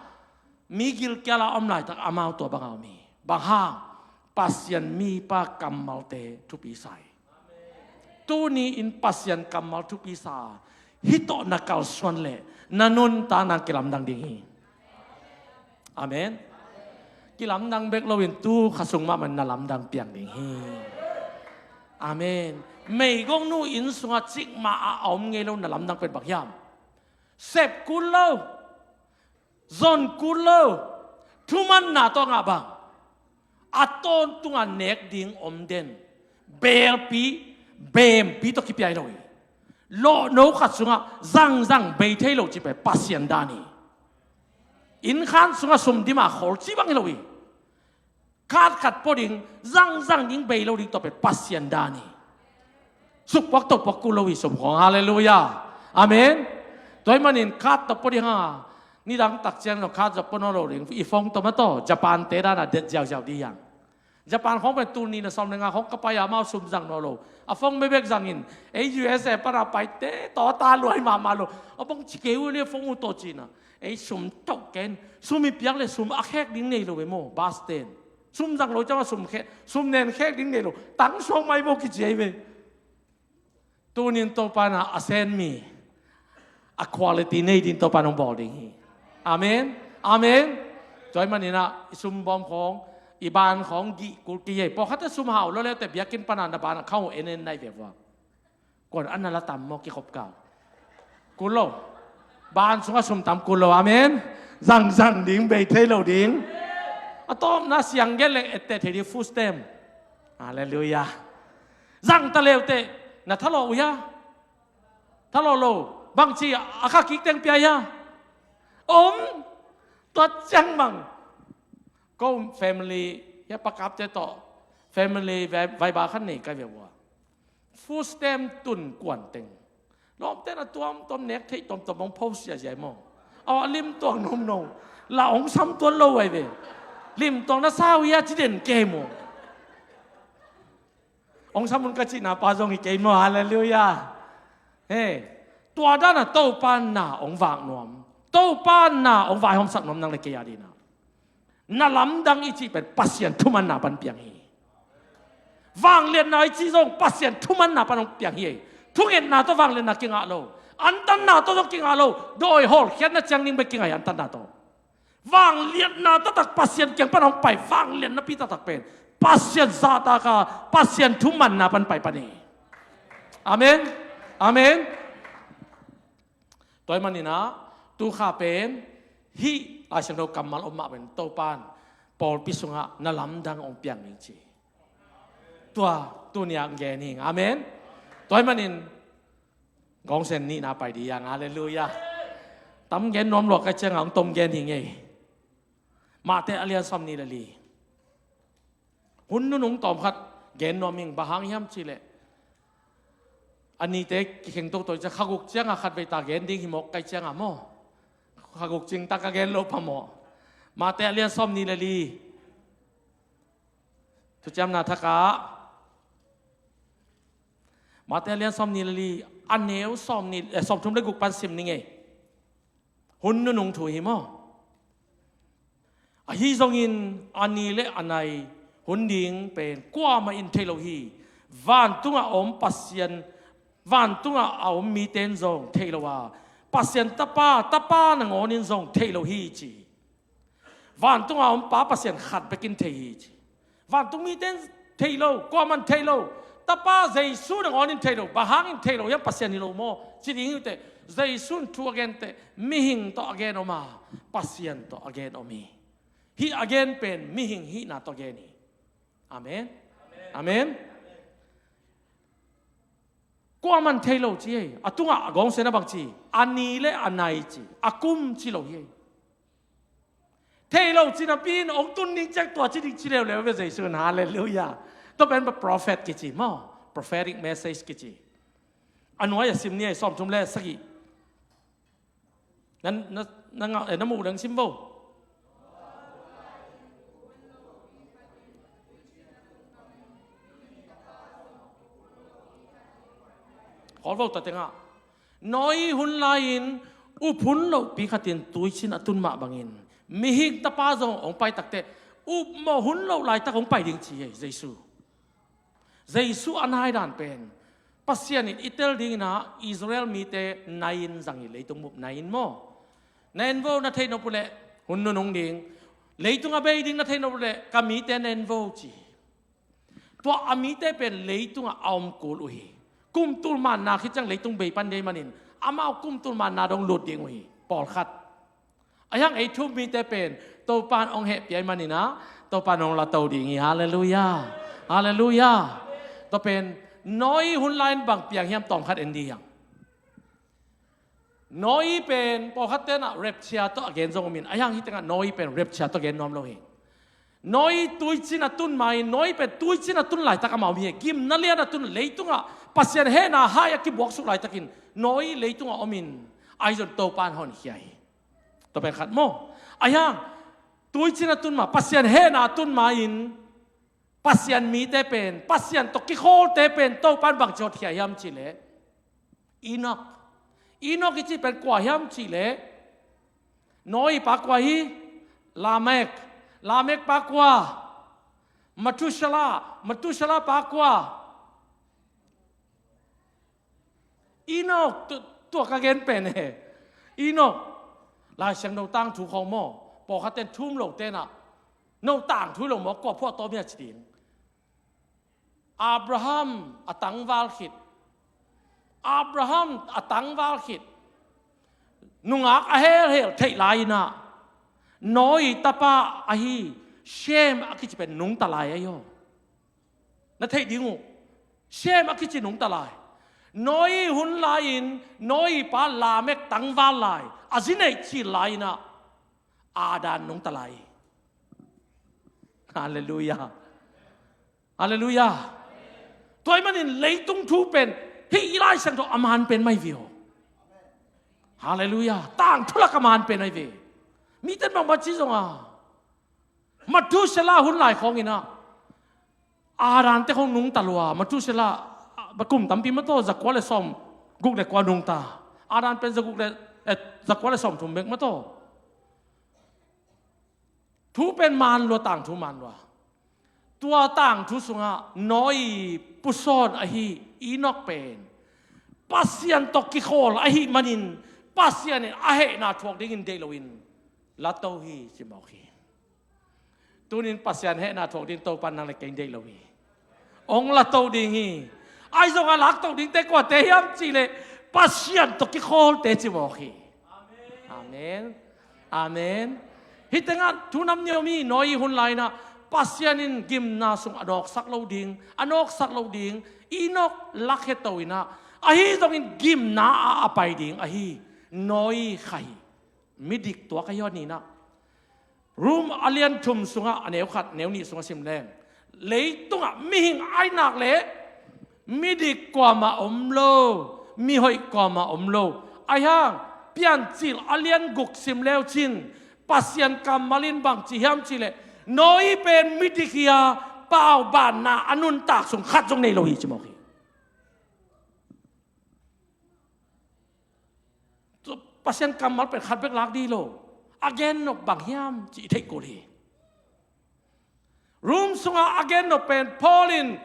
mi gilkial a om laitak amau tua bangah om hi. Bang hang? Pasian mipa kammalte thupi sa hi. Tuni-in Pasian kammal thupi sa, hih tawh na kalsuan leh na nuntakna kilamdang ding hi. Amen. Kilamdang bek loin tu kha sung mahmah na lamdang piang ding hi. Amen. Meigongnu inn sungah cikmah a om ngei lo na lamdang pen bang hiam? Sep kul lo, zon kul lo, thumanna tawh ngah bang, a tawntung a nek ding om den, beelpi, beempi tawh kipia hi lo hi. Lawhno khat sungah zangzang bei thei lo cih pen Pasian dan hi. Innkhan sungah sum dim a khol cih bang hi lo hi. Card khat pua ding, zangzang ding bei lo ding, tua pen Pasian dan hi. Sukpuak topuak kul lo hi sum khawng. Halleluiah. Amen. Tua ahih manin card tawh pua ding hang a, nidang tak ciang lo card zong pua nawn lo ding, i phone tawh mah tawh, Japan te dan a det ziauziau ding hi hang. Japan khawng pen tul nih na sawm le nga khawng ka pai a, amau sum zang nawn lo. A phone bekbek zangin, ei U S A pan a paite tawh ta luai mahmah lo. A bang ci kei uh le phone uh tawh ci-in a, ei sum toh ken, sum i piak leh sum a khek ding nei lo ve maw, bus ten. Sum zang lo ciang a sum khek, sum nen khek ding nei lo. Tang suak mai maw kici ahi ve. Tunin Topa in a, a sen mi, a quality nei ding Topa in hong bawl ding hi. Amen. Amen. Tua ahih manin a, i sum bawm khawng, i ban khawng gih kul kei hi. Pawlkhatte sum hau lo le teh biakinn pan a na ban a khang uh en en nai ve vua. Kuan a na la tam maw kikhop kau? Kul lo. Ban sungah sum tam kul lo. Amen. Zangzang ding, bei thei lo ding. A tawpna siang gen leng etteh thei ding, food stamp. Halleluiah. Zang ta leuteh na thalawh uh hia? Thalawh lo. Bangci a kha kik teng pia hia? Om. Tua ciang bang, ko family hia, pakapte tawh family vai, vaiba khat nei kai ve vua. Food stamp tun kuan teng, lawmte na tuamtuam nek theih tuamtuam hong pho siasia hi maw. Aw, a lim tuang nomno. La hong sam tuan lo ahi ve. Lim tuang na sa uh hia ci den kei maw. Hong sam un ka cihna pa zong hi kei maw. Halleluiah. He, tua dan a Topa na hong vak nuam. Topa na hong vaihawmsak nuam nang le kei a dingin ah, na lamdang i cih pen Pasian thumanna pan piang hi. Vangliatna i cih zong Pasian thumanna pan hong piang hi. Thungetna tawh vangliatna kingah lo. Antanna tawh zong kingah lo. Dawi hawlkhiatna ciang ding bek kingah hi, antanna tawh. Vangliatna taktak Pasian kiang pan hong pai, vangliatna pi taktak pen Pasian zahtak a, Pasian thumanna pan pai pan hi. Amen. Amen. Tua ahih manin ah, tu kha pen hih Lai Siangtho kammal om mah pen Topa in pawlpi sungah na lamdang hong piang ning ci. Tua tuni-ah gen hi ing. Amen. Tua ahih manin gawngsen nihna pai ding hi ing. Halleluiah. Tam gen nuam lua ka hih ciangah hong tom gen hi ing ei. Matthai a lian sawmnih le li. Hun nunung tawmkhat gen nuam ing, bang hang hiam cih leh a nite kikheng toto ciang, kha guk ciangah khatvei ta gen ding hi mawk ka hih ciangah maw. Kha guk cing tak a gen lo phamawh. Matthai a lian sawmnih le li. Thuciamna Thak ah Matthai a lian sawmnih le li, a neu sawmnih, eh, sawmthum le guk pan sim ning ei. Hun nunung thu hi maw. Ahi zongin a ni le a nai hun ding pen kuamah in thei lo hi. Vantungah a om Pasian, vantungah a om mite in zong thei lo a, Pasian Tapa, Tapa nangawn in zong thei lo hi ci. Vantungah a om Pa Pasian khat bek in thei hi ci. Vantung mite in thei lo, kuamah in thei lo. Tapa Jesu nangawn in thei lo. Bang hangin thei lo hiam, Pasian hi lo maw ci ding hi uh teh. Jesu in thu a gen teh mihing tawh a gen om a, Pasian tawh a gen om hi. Hih a gen pen mihing hihna tawh gen hi. Amen. Amen. Kuamah in thei lo ci ei. A tungah a gawngsen a bang ci, a ni le a nai ci, a kum ci lo hi ei. Thei lo ci napi in hong tun ding ciang tua ci ding ci leuleu ve Jesu in. Halleluiah. Tua pen prophet kici maw. Prophetic message kici. A nuai a sim ni ei, sawmthum le sagih. Na, na, na ngah, eh, na muh leng sim vo. Khawl vo ta tengah. Noah hun lai-in up hun lohpi khatin tuicin a tun mah bangin mihing Tapa zong hong pai takteh up mawh hun loh laitak hong pai ding ci hi Jesu. Jesu a nai dan pen Pasian in i tel dingin ah Israel mite nai-in zang hi, leitung bup nai-in maw. Na en vo, na theih nop uh leh hun nunung ding. Leitung a bei ding na theih nop uh leh ka mite na en vo ci. Tua a mite pen leitungah a om kul uh hi. Kum tul manna khit ciang leitung bei pan ding ahih manin amau kum tul manna dong lut ding uh hi. Pawlkhat. Ahi hang ei thu-um mite pen Topa in hong hehpih ahih manin ah Topa in hong lato ding hi. Halleluiah. Halleluiah. Tua pen Noah hun lai-in bang piang hiam, tawmkhat en dih hiam. Noah pen pawlkhat ten ah rapture tawh a gen zong om in, ahi hang hih tengah Noah pen rapture tawh gen nuam lo hi. Noah tuicin a tun ma-in, Noah pen tuicin a tun laitak amah om hi. Gimna lian a tun, leitungah Pasian hehna hai a kibuaksuk laitakin Noah leitungah om in, ahi zong Topa in hon khia hi. Tua pen khat maw. Ahi hang tuicin a tun ma, Pasian hehna a tun ma-in Pasian mite pen, Pasian tawh kikhawlte pen Topa in bangci hotkhia hiam cih leh, Enoch. Enoch i cih pen kua hiam cih leh, Noah pa kua hi? Lamek. Lamek pa kua? Methuselah. Methuselah pa kua? Enoch, tu, tua ka gen pen e. Enoch. Lai Siangtho tangthu khawng maw, pawlkhat ten thu-um lo ten ah, no tangthu hi lo maw, kua phuahtawm hia ci ding. Abraham a tangval khit. Abraham a tangval khit. Nungak a helhel theih lai-in ah, Noah tapa ahi Shem a kici pen nungta lai ahi aw. Na theih ding uh. Shem a kici nungta lai. Noah hun lai-in Noah pa Lamek tangval lai. A zi neih cil lai-in ah Adam nungta lai. Halleluiah. Halleluiah. Tua ahih manin leitung thu pen hih i Lai Siangtho a man pen mah hi ve aw. Halleluiah. Tangthu lak a man pen mah hi ve. Mite in bangmah ci zong a, Methuselah hun lai khawng in ah, Adam te khawng nungta lua. Methuselah, a, kum tampi mah tawh, zakua le sawmguk le kua nungta. Adam pen zaguk le Eh, zakua le sawmthum bek mah tawh. Thu pen man lua, tangthu man lua. Tua tangthu sungah Noah i pusawn ahi Enoch pen Pasian tawh kikhawl ahih manin Pasian in a hehna thuak dingin deih loin la to hi, ci mawk hi. Tunin Pasian hehna thuak ding Topa nang le kei deih lo hi. Hong la to ding hi. Ahi zongah lak to dingte kuate hiam cihleh Pasian tawh kikhawlte ci mawk hi. Amen. Amen. Hih tengah thu nam ni om hi. Noah i hun lai-inah Pasian in gimna sung a nawksak lo ding, a nawksak lo ding Enoch lakhia to inah, ahi zongin gimna ah a pai ding ahi Noah kha hi. Midik tua ka hi aw ninah. Rom a lian thum sungah a neu khat, neu nih sungah sim leng, leitungah mihing ainak le midik kuamah om lo, mihoih kuamah om lo. Ahi hang Piancil a lian guk sim leu cin, Pasian kammal in bang ci hiam cihleh, Noah pen midik hi a, paubanna a nuntak sung khat zong nei lo hi, ci mawk hi. Pasian kammal pen khat bek lak dih lo. A gen nop bang hiam cih i theih kul hi. Rom sungah a gen nop pen Paul in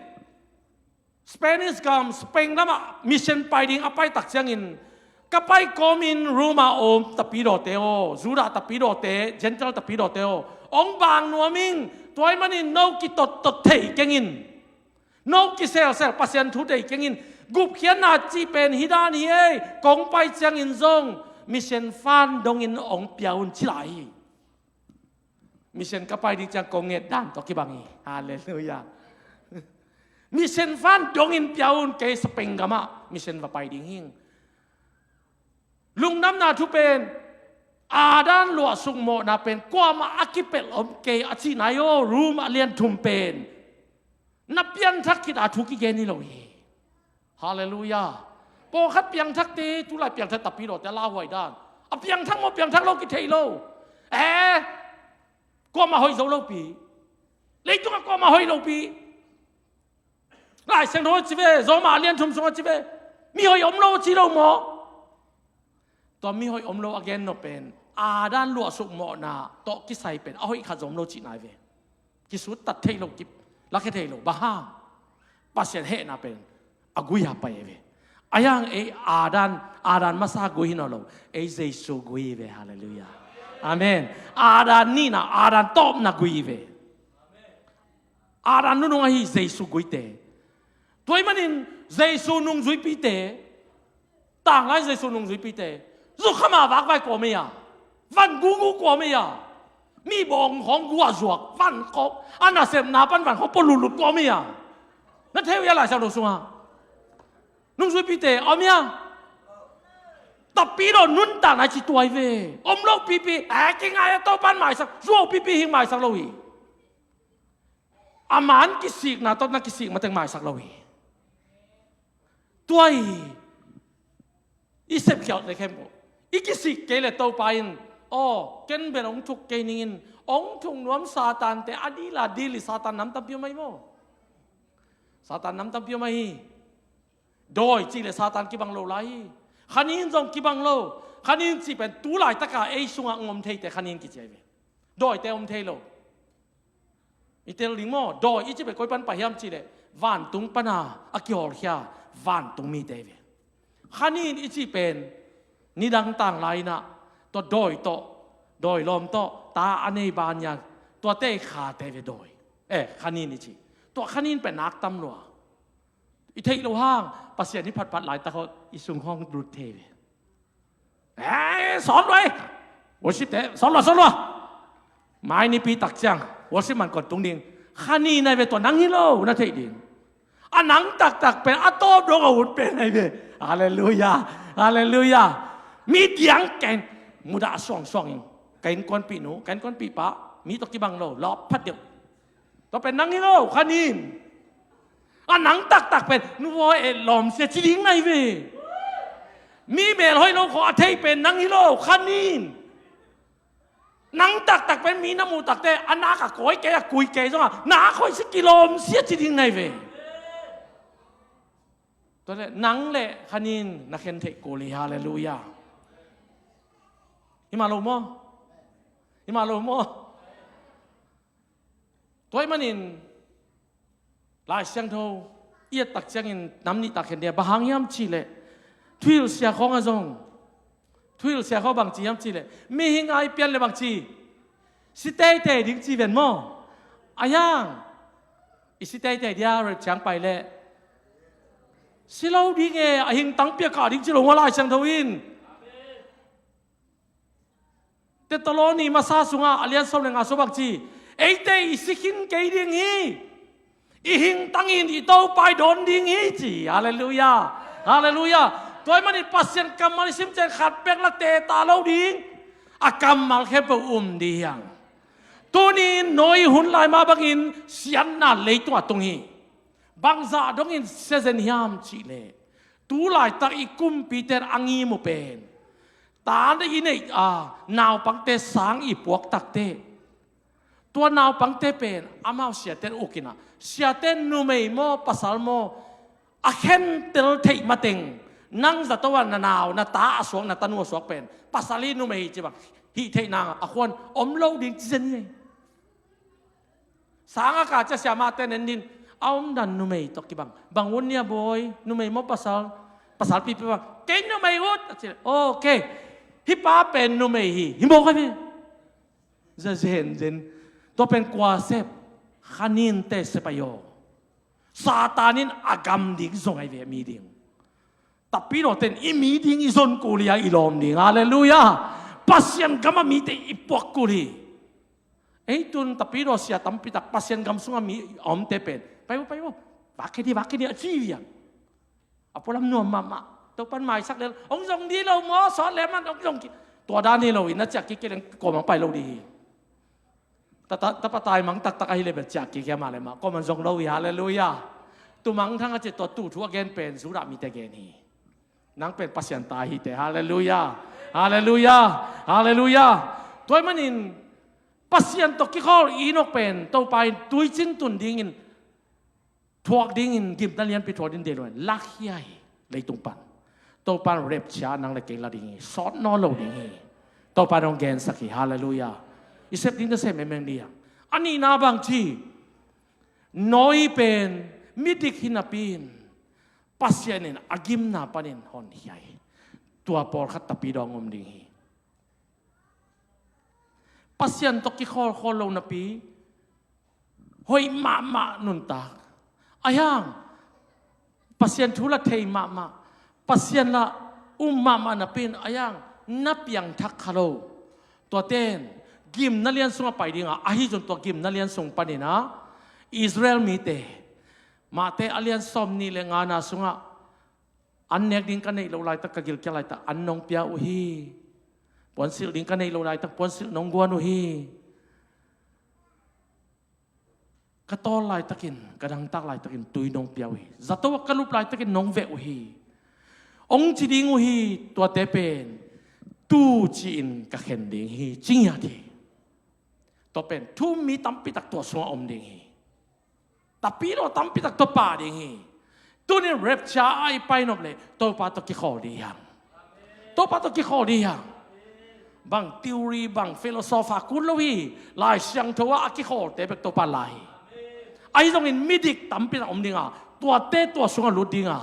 Spanish gam, Spain lamah mission pai ding a pai tak ciangin, ka pai kawmin Rom a om tapidawte aw, Judah tapidawte, Gentile tapidawte aw, hong bang nuam ing, tua ahih manin no kitottot thei keng in. No kiselsel, Pasian thu thei keng in. Gupkhiatna cih pen hih dan hi ei, kong pai ciangin zong mission fund dongin hong pia un, ci lai hi. Mission ka pai ding ciang kong nget dan tawh kibang hi. Halleluiah. Mission fund dongin pia un, kei Spain gamah mission va pai ding hing. Lungdamna thu pen, Adam luahsuk mawhna pen kuamah a kipelh om kei a cihna hi aw, Rom a lian thum pen. Na piangthak khit a thu kigen hi lo hi. Halleluiah. Pawlkhat piangthakte, tulai piangthak tapidawte a lauhuai dan. A piangthak maw piangthak lo kithei lo. Eh, kuamah hoih zo lopi. Leitungah kuamah hoih lopi. Lai Siangtho a ci ve, Roma a lian thum sungah ci ve. Mihoih om lo ci lo maw? Tua mihoih om lo a gen nop pen, Adam luahsuk mawhna tawh kisai pen a hoih khat zong om lo cihna hi ve. Kisuttat thei lo, ki, lakhia thei lo. Bang hang? Pasian hehna pen a gui a pai hi ve. Ahi hang ei Adam, Adam masa gui hi nawn lo. Ei Jesu gui hi ve. Halleluiah. Amen. Adam nihna, Adam tawpna gui hi ve. Adam nunung ahi Jesu guite. Tua ahih manin Jesu nungzuipite, tanglai Jesu nungzuipite, zukham a vakvai kua om ei a, van gugu kua om ei a, mi bawng khawng gu a zuak, van khawng, a nasepna pan van khawng pua lutlut kua om ei a. Na thei uh hia Lai Siangtho sungah? Nungzuipite om hia? Tapidaw nuntakna ci tuai ve. Om lo pipi, a kingai a Topan maisak, zuau pipi hing maisak lo hi. A man kisikna tawh na kisik mateng maisak lo hi. Tua hi. I sepkhiat le khem ko. I kisik kei le Topa in, aw, ken bel hong thuk kei ning in, hong thuk nuam Satan te a dil a dil hi. Satan nam tampi om ahi maw? Satan nam tampi om ahi. Dawi cih le Satan kibang lo lai hi. Khanin zong kibang lo. Khanin cih pen tu laitaka ei sungah hong om theite khanin kici ahi ve. Dawite om thei lo. I tel ding maw? Dawi i cih pen koi pan pai hiam cih leh vantung pana a kihawlkhia vantung mite hi ve. Khanin i cih pen nidang tanglai inah tua dawi tawh, dawi lawm tawh ta a nei banyan, tuate i khate hi ve dawi. Eh, khanin i cih. Tua khanin pen nak tam lua. I theih loh hang Pasian i phatphat laitak aw i sung hong lut thei hi ve. Eh, sawt lua ei. Worship te sawt lua, sawt lua. Mai nipi tak ciang worship man kong tung ding. Khanin ahi ve, tua nang hi lo na theih ding. A nang taktak pen a tawp dong a ut pen ahi ve. Halleluiah. Halleluiah. Mi diang ken mudah suangsuang in. Ka innkuanpih nu, ka innkuanpih pa, mi tawh kibang lo, lawp phat deuh. Tua pen nang hi lo, khanin. A nang taktak pen nuvaw eh lawmsia ci ding na hi ve. Mi melhoih lo khawng a thei pen nang hi lo, khanin. Nang taktak pen mi na muh takte a nak a kawi kei, a kui kei zongah nak hoih si kilawmsia ci ding na hi ve. Tua le nang le khanin na khen theih kul hi. Halleluiah. Hi mah lo maw? Hi mah lo maw? Tua ahih manin Lai Siangtho i et tak ciangin nam nih tak khen dia, bang hang hiam cih leh, thuhilh sia khawng ah zong, thuhilh sia khawng bang ci hiam cih leh, mihing a i pian leh bang ci, si teitei ding ci ven maw? A hiang, i si teitei dia, rapture ciang pai leh si lo ding e, a hingtang pia kha ding ci lo maw Lai Siangtho in. Thessaloni masa sungah a lian sawm le nga sung bang ci, eite i si khin kei ding hi, i hingtang in i Topa i dawn ding hi ci. Halleluiah. Halleluiah. Tua ahih manin Pasian kammal i sim ciang khat bek la teta lo ding, a kammal khempeuh um ding hi hang. Tuni-in Noah hun lai mah bangin siatna leitungah tung hi. Bangzah dongin sia zen hiam cih leh, tu laitak i kumpite in a ngim uh pen, ta i neih a, naupangte sang i puak takteh, tua naupangte pen amau siate in uk in ah, siate in numei maw pasal maw, a khentel theih mateng, nang zato ah na nau na ta a suak, na tanu a suak pen pasal hi, numei hi ci bang hih theih nang a khuan om lo ding ci zen hi. Sang a kah ciang siamahte in en ding, a omdan numei tawh kibang. Bang ut ni a bawi, numei maw pasal? Pasal pipi bang, kei numei ut a ci leh, okay, hih pa pen numei hi, hi mawk ahi ve. Za zenzen. Tua pen kua sep? Kha ninte sep ahi aw. Satan in a gam ding zong ahi ve, mi ding. Tapidaw ten i mi ding i zon kul hi a, i lawm ding. Halleluiah. Pasian gam a mite i puak kul hi. Ei, tun tapidaw sia tampi tak Pasian gam sungah mi a omte pen, pai vo, pai vo, vak kei dih, vak kei dih a ci viang. A pualam nuam mahmah. Topan maisak lel, hong zong dih lo maw, sawt leh man hong zong ki. Tua dan hi lo in, na ciah kik kei leng kuamah pai lo dih hi. Ta, ta, tapa tai mang taktak ahi leh bel ciah kik hi a, mah leh mah kuamah zong lo hi. Halleluiah. Tu mangthang a ci, tua tu thu a gen pen Judah mite gen hi. Nang pen Pasian ta hi teh. Halleluiah. Halleluiah. Halleluiah. Tua ahih manin Pasian tawh kikhawl Enok pen Topa in tuicin tun dingin, thuak dingin, gimna lianpi thuak ding deih lo in, lakhia hi leitung pan. Topa in rapture nang le kei la ding hi, sawt nawn lo ding hi. Topa in hong gensak hi. Halleluiah. I sep ding nasem emeng dih a. A nihna bang ci, Noah pen midik hi napi in, Pasian in a gimna panin honkhia hi. Tua pawlkhat tapidaw hong om ding hi. Pasian tawh kikhawlkhawl lo napi, hoih mahmah nuntak, a hiang, Pasian thu la thei mahmah, Pasian la um mahmah napi in, a hiang, na piangthak kha lo. Tuate in gimna lian sungah pai ding a, ahi zong tua gimna lian sung panin ah Israel mite, Mate a lian sawmnih le ngana sungah, an nek ding ka neih loh laitak, ka gilkial laitak an nong pia uh hi. Puansilh ding ka neih loh laitak puansilh nong guan uh hi. Ka tawl laitakin, ka dangtak laitakin tui nong pia uh hi. Zato ah ka lup laitakin nong veh uh hi, hong ci ding uh hi. Tuate pen tu ci-in ka khen ding hi, ci ngiat hi. Tua pen thu-um mi tampitak tua sungah om ding hi. Tapidaw tampitak tua pah ding hi. Tunin rapture a i pai nop leh Topa tawh kikhawl dih hiam? Topa tawh kikhawl dih hiam? Bang theory, bang philosophy kul lo hi. Lai Siangtho ah a kikhawlte bek Topa la hi. Ahi zongin midik tampitak om ding a, tuate tua sungah lut ding a,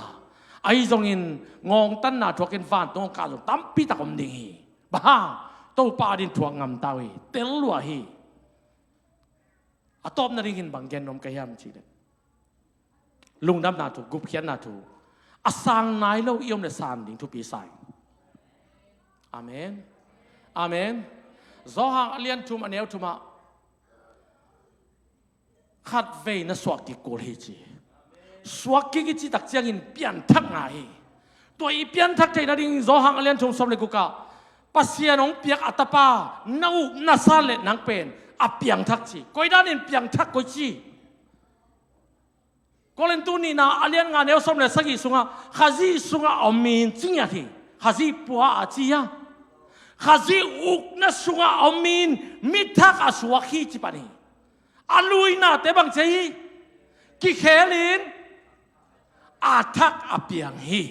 ahi zongin ngawngtanna thuakin vantung hong kah zong tampitak om ding hi. Bang hang? Topa adingin thuak ngam ta uh hi. Tel lua hi. A tawpna dingin bang gen nuam ka hiam cih leh, lungdamna thu, gupkhiatna thu, a sang nai lo i om leh san ding thupi sa ing. Amen. Amen. Johan a lian thum, a neu thumah, khatvei na suak kik kul hi ci. Suak kik i cih tak ciangin pianthak ngah hi. Tua i pianthak theihna dingin Johan a lian thum, sawm le guk ah, Pasian hong piak a Tapa na up na san leh nang pen a piangthak ci. Koi danin piangthak, koi ci? Korintu nihna a lian nga, neu sawm le sagih sungah, Khazih sungah om in, ci ngiat hi. Khazih pua a ci a, Khazih ukna sungah om in, mi thak a suak hi ci pan hi. A luinate bang ci hi? Kikhel in a thak a piang hi.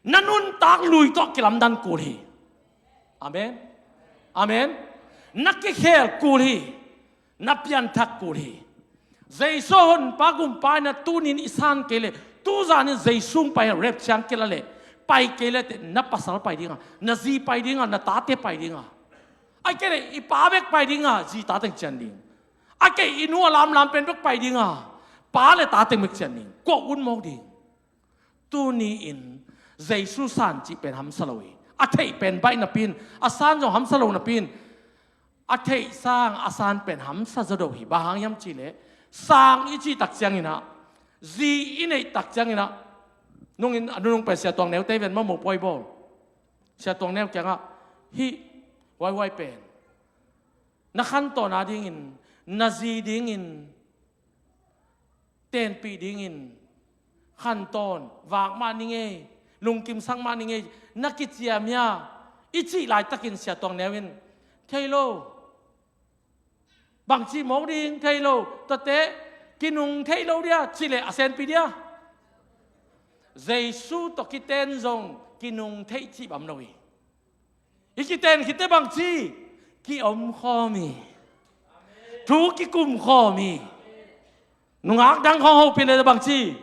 Na nuntak lui tawh kilamdan kul hi. Amen. Amen. Na kikhel kul hi. Na pianthak kul hi. Jesu a Honpa Gumpa in a tunin i san kei leh, tuzan in Jesu hong pai a rapture hong kila leh, pai kei leh teh na pasal pai ding a, na zi pai ding a, na tate pai ding a, a kei leh i pa bek pai ding a, zi ta teng cian ding. A kei i nu a lamlam pen bek pai ding a, pa le ta teng bek cian ding. Kua ut mawk ding. Tuni in Jesu san cih pen hamsa lo hi. A theih pen baih napi in, a san zong hamsa lo napi in, a theih sang a san pen hamsa zaw do hi. Bang hang hiam cih leh, sang i cih tak ciangin ah, zi i neih tak ciangin ah, nungin a nunung pen Sia Tuang Neu te ven maw, mo pawi bawl. Sia Tuang Neu kiangah, hih huaihuai pen na khantawn a dingin, na zi dingin, tenpih dingin, khantawn, vak mah ning ei, lungkimsak mah ning ei, na kiciam hia, i cih laitakin Sia Tuang Neu in, thei lo. Bangci mawk ding, thei lo. Tuate kinung thei lo dia, cih leh a senpi dia. Jesu tawh kiten zong kinung theih cih bang om lo hi. I kiten khit teh bangci, kiomkhawm hi. Thu kikumkhawm hi. Nungak dang khawng hopih leh bangci,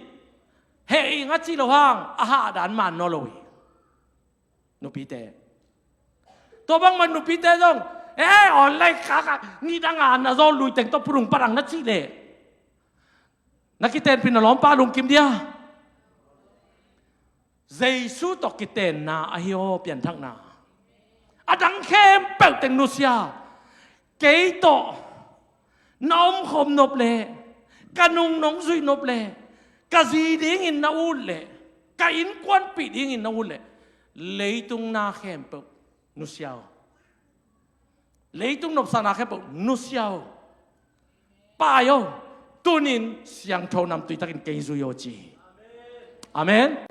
heh ing a cih loh hang, a hahdan man nawn lo hi. Nupite. Tua bangmah nupite zong, eh, online khak a, nidang a na zawn lui teng tawh phulung parang na cih leh, na kitenpih na lawmpa lungkim dia. Jesu tawh kitenna ahi aw, pianthakna. A dang khempeuh teng nusia. Kei tawh na omkhawm nop leh, ka nung nong zuih nop leh, ka zi dingin na ut leh, ka innkuanpih dingin na ut leh, leitung na khempeuh nusia aw. Leitung nopsakna khempeuh nusia aw. Pai aw. Tunin siangtho namtui takin kei zui aw ci hi. Amen.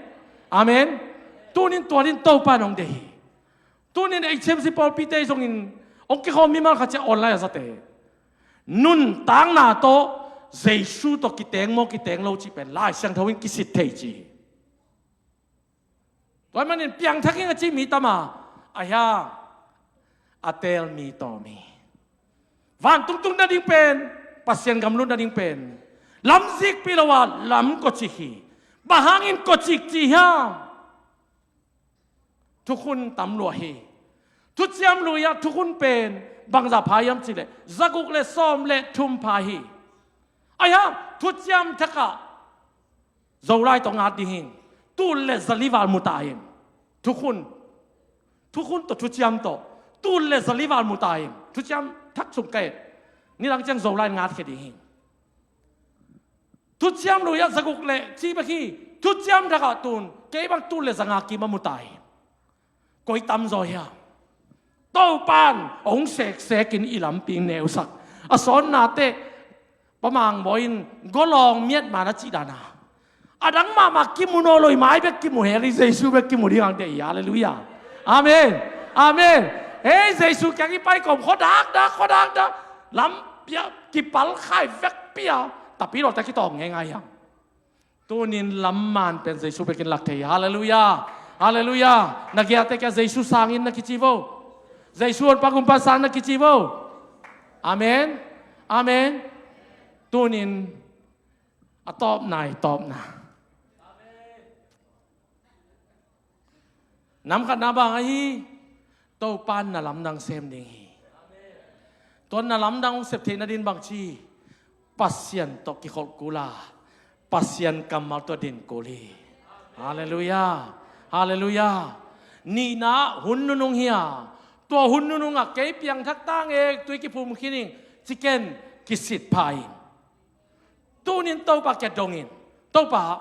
Amen. Tunin tua dingin Topa in hong deih hi. Tunin H M C pawlpite zongin hong kikhawm mimal khat ciah online a zate, nuntakna tawh Jesu tawh kiteng maw kiteng lo cih pen Lai Siangtho in kisit thei ci hi. Tua ahih manin piangthak ing a ci mi tam a, a hiang a teel mi tawm hi. Vantung tung nading pen, Pasian gam lut nading pen lamzikpih lo a lam kawcik hi. Bang hangin kawcik ci hiam? Thukhun tam lua hi. Thuciam lui-ah thukhun pen bangzah pha hiam cih leh, zaguk le sawm le thum pha hi. A hiang, Thuciam Thak ah Zolai tawh ngat ding hi. Tul le zali val mu ta hi. Thukhun, thukhun tawh thuciam tawh tul le zali val mu ta hi. Thuciam Thak sung kei, nidang ciang Zolai ngatkhia ding hi. Thuciam lui-ah zaguk le ci bek hi. Thuciam Thak ah tun kei bang tul le zanga kim a mu ta hi. Koi tamzaw hiam? Topa'n hong seksekin i lampi neusak. A sawnnate Pa Mang Bawi in golawng miatman a cih dan a, a dang mahmah kimu nawn lo hi. Mai bek kimu, heli Jesu bek kimu ding hang deih hi. Halleluiah. Amen. Amen. Hei, Jesu kiang i pai kawm khuadakdak, khuadakdak, lam pia kipal khai vekpi a, tapi lawte kitawng ngeingai hiam? Tunin lamman pen Jesu bekin lak thei hi. Halleluiah. Halleluiah. Na giate kia Jesu sangin na kici vo. Jesu Honpa Gumpa sang na kici vo. Amen. Amen. Tunin a tawpna hi, tawpna. Nam khatna bang ahi, Topa'n na lamdang sem ding hi. Tua na lamdang hong sep theih nadin bangci, Pasian tawh kikholh kul a, Pasian kammal tawh din kul hi. Halleluiah. Halleluiah. Nihna hun nunung hi a, tua hun nunung ah kei piangthak tang e, tui kiphum khin ing, ci ken, kisit pha ing. Tunin Topa kia dongin, Topa,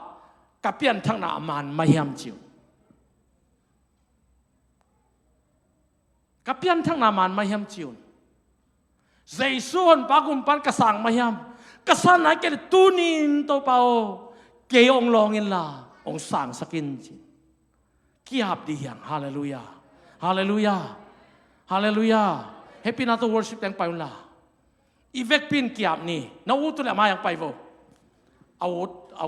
ka pianthakna a man mah hiam ci un. Ka pianthakna a man mah hiam ci un. Jesu Honpa Gumpa in ka sang mah hiam? Ka sang nai kei leh tunin Topa aw, kei hong lawng inla hong sangsak in ci. Ki-ap dih hiang. Halleluiah. Halleluiah. Halleluiah. Happy na to worship teng pai unla. I vekpi in ki-ap ni. Na ut uh leh a mai-ah pai vo. A ut, a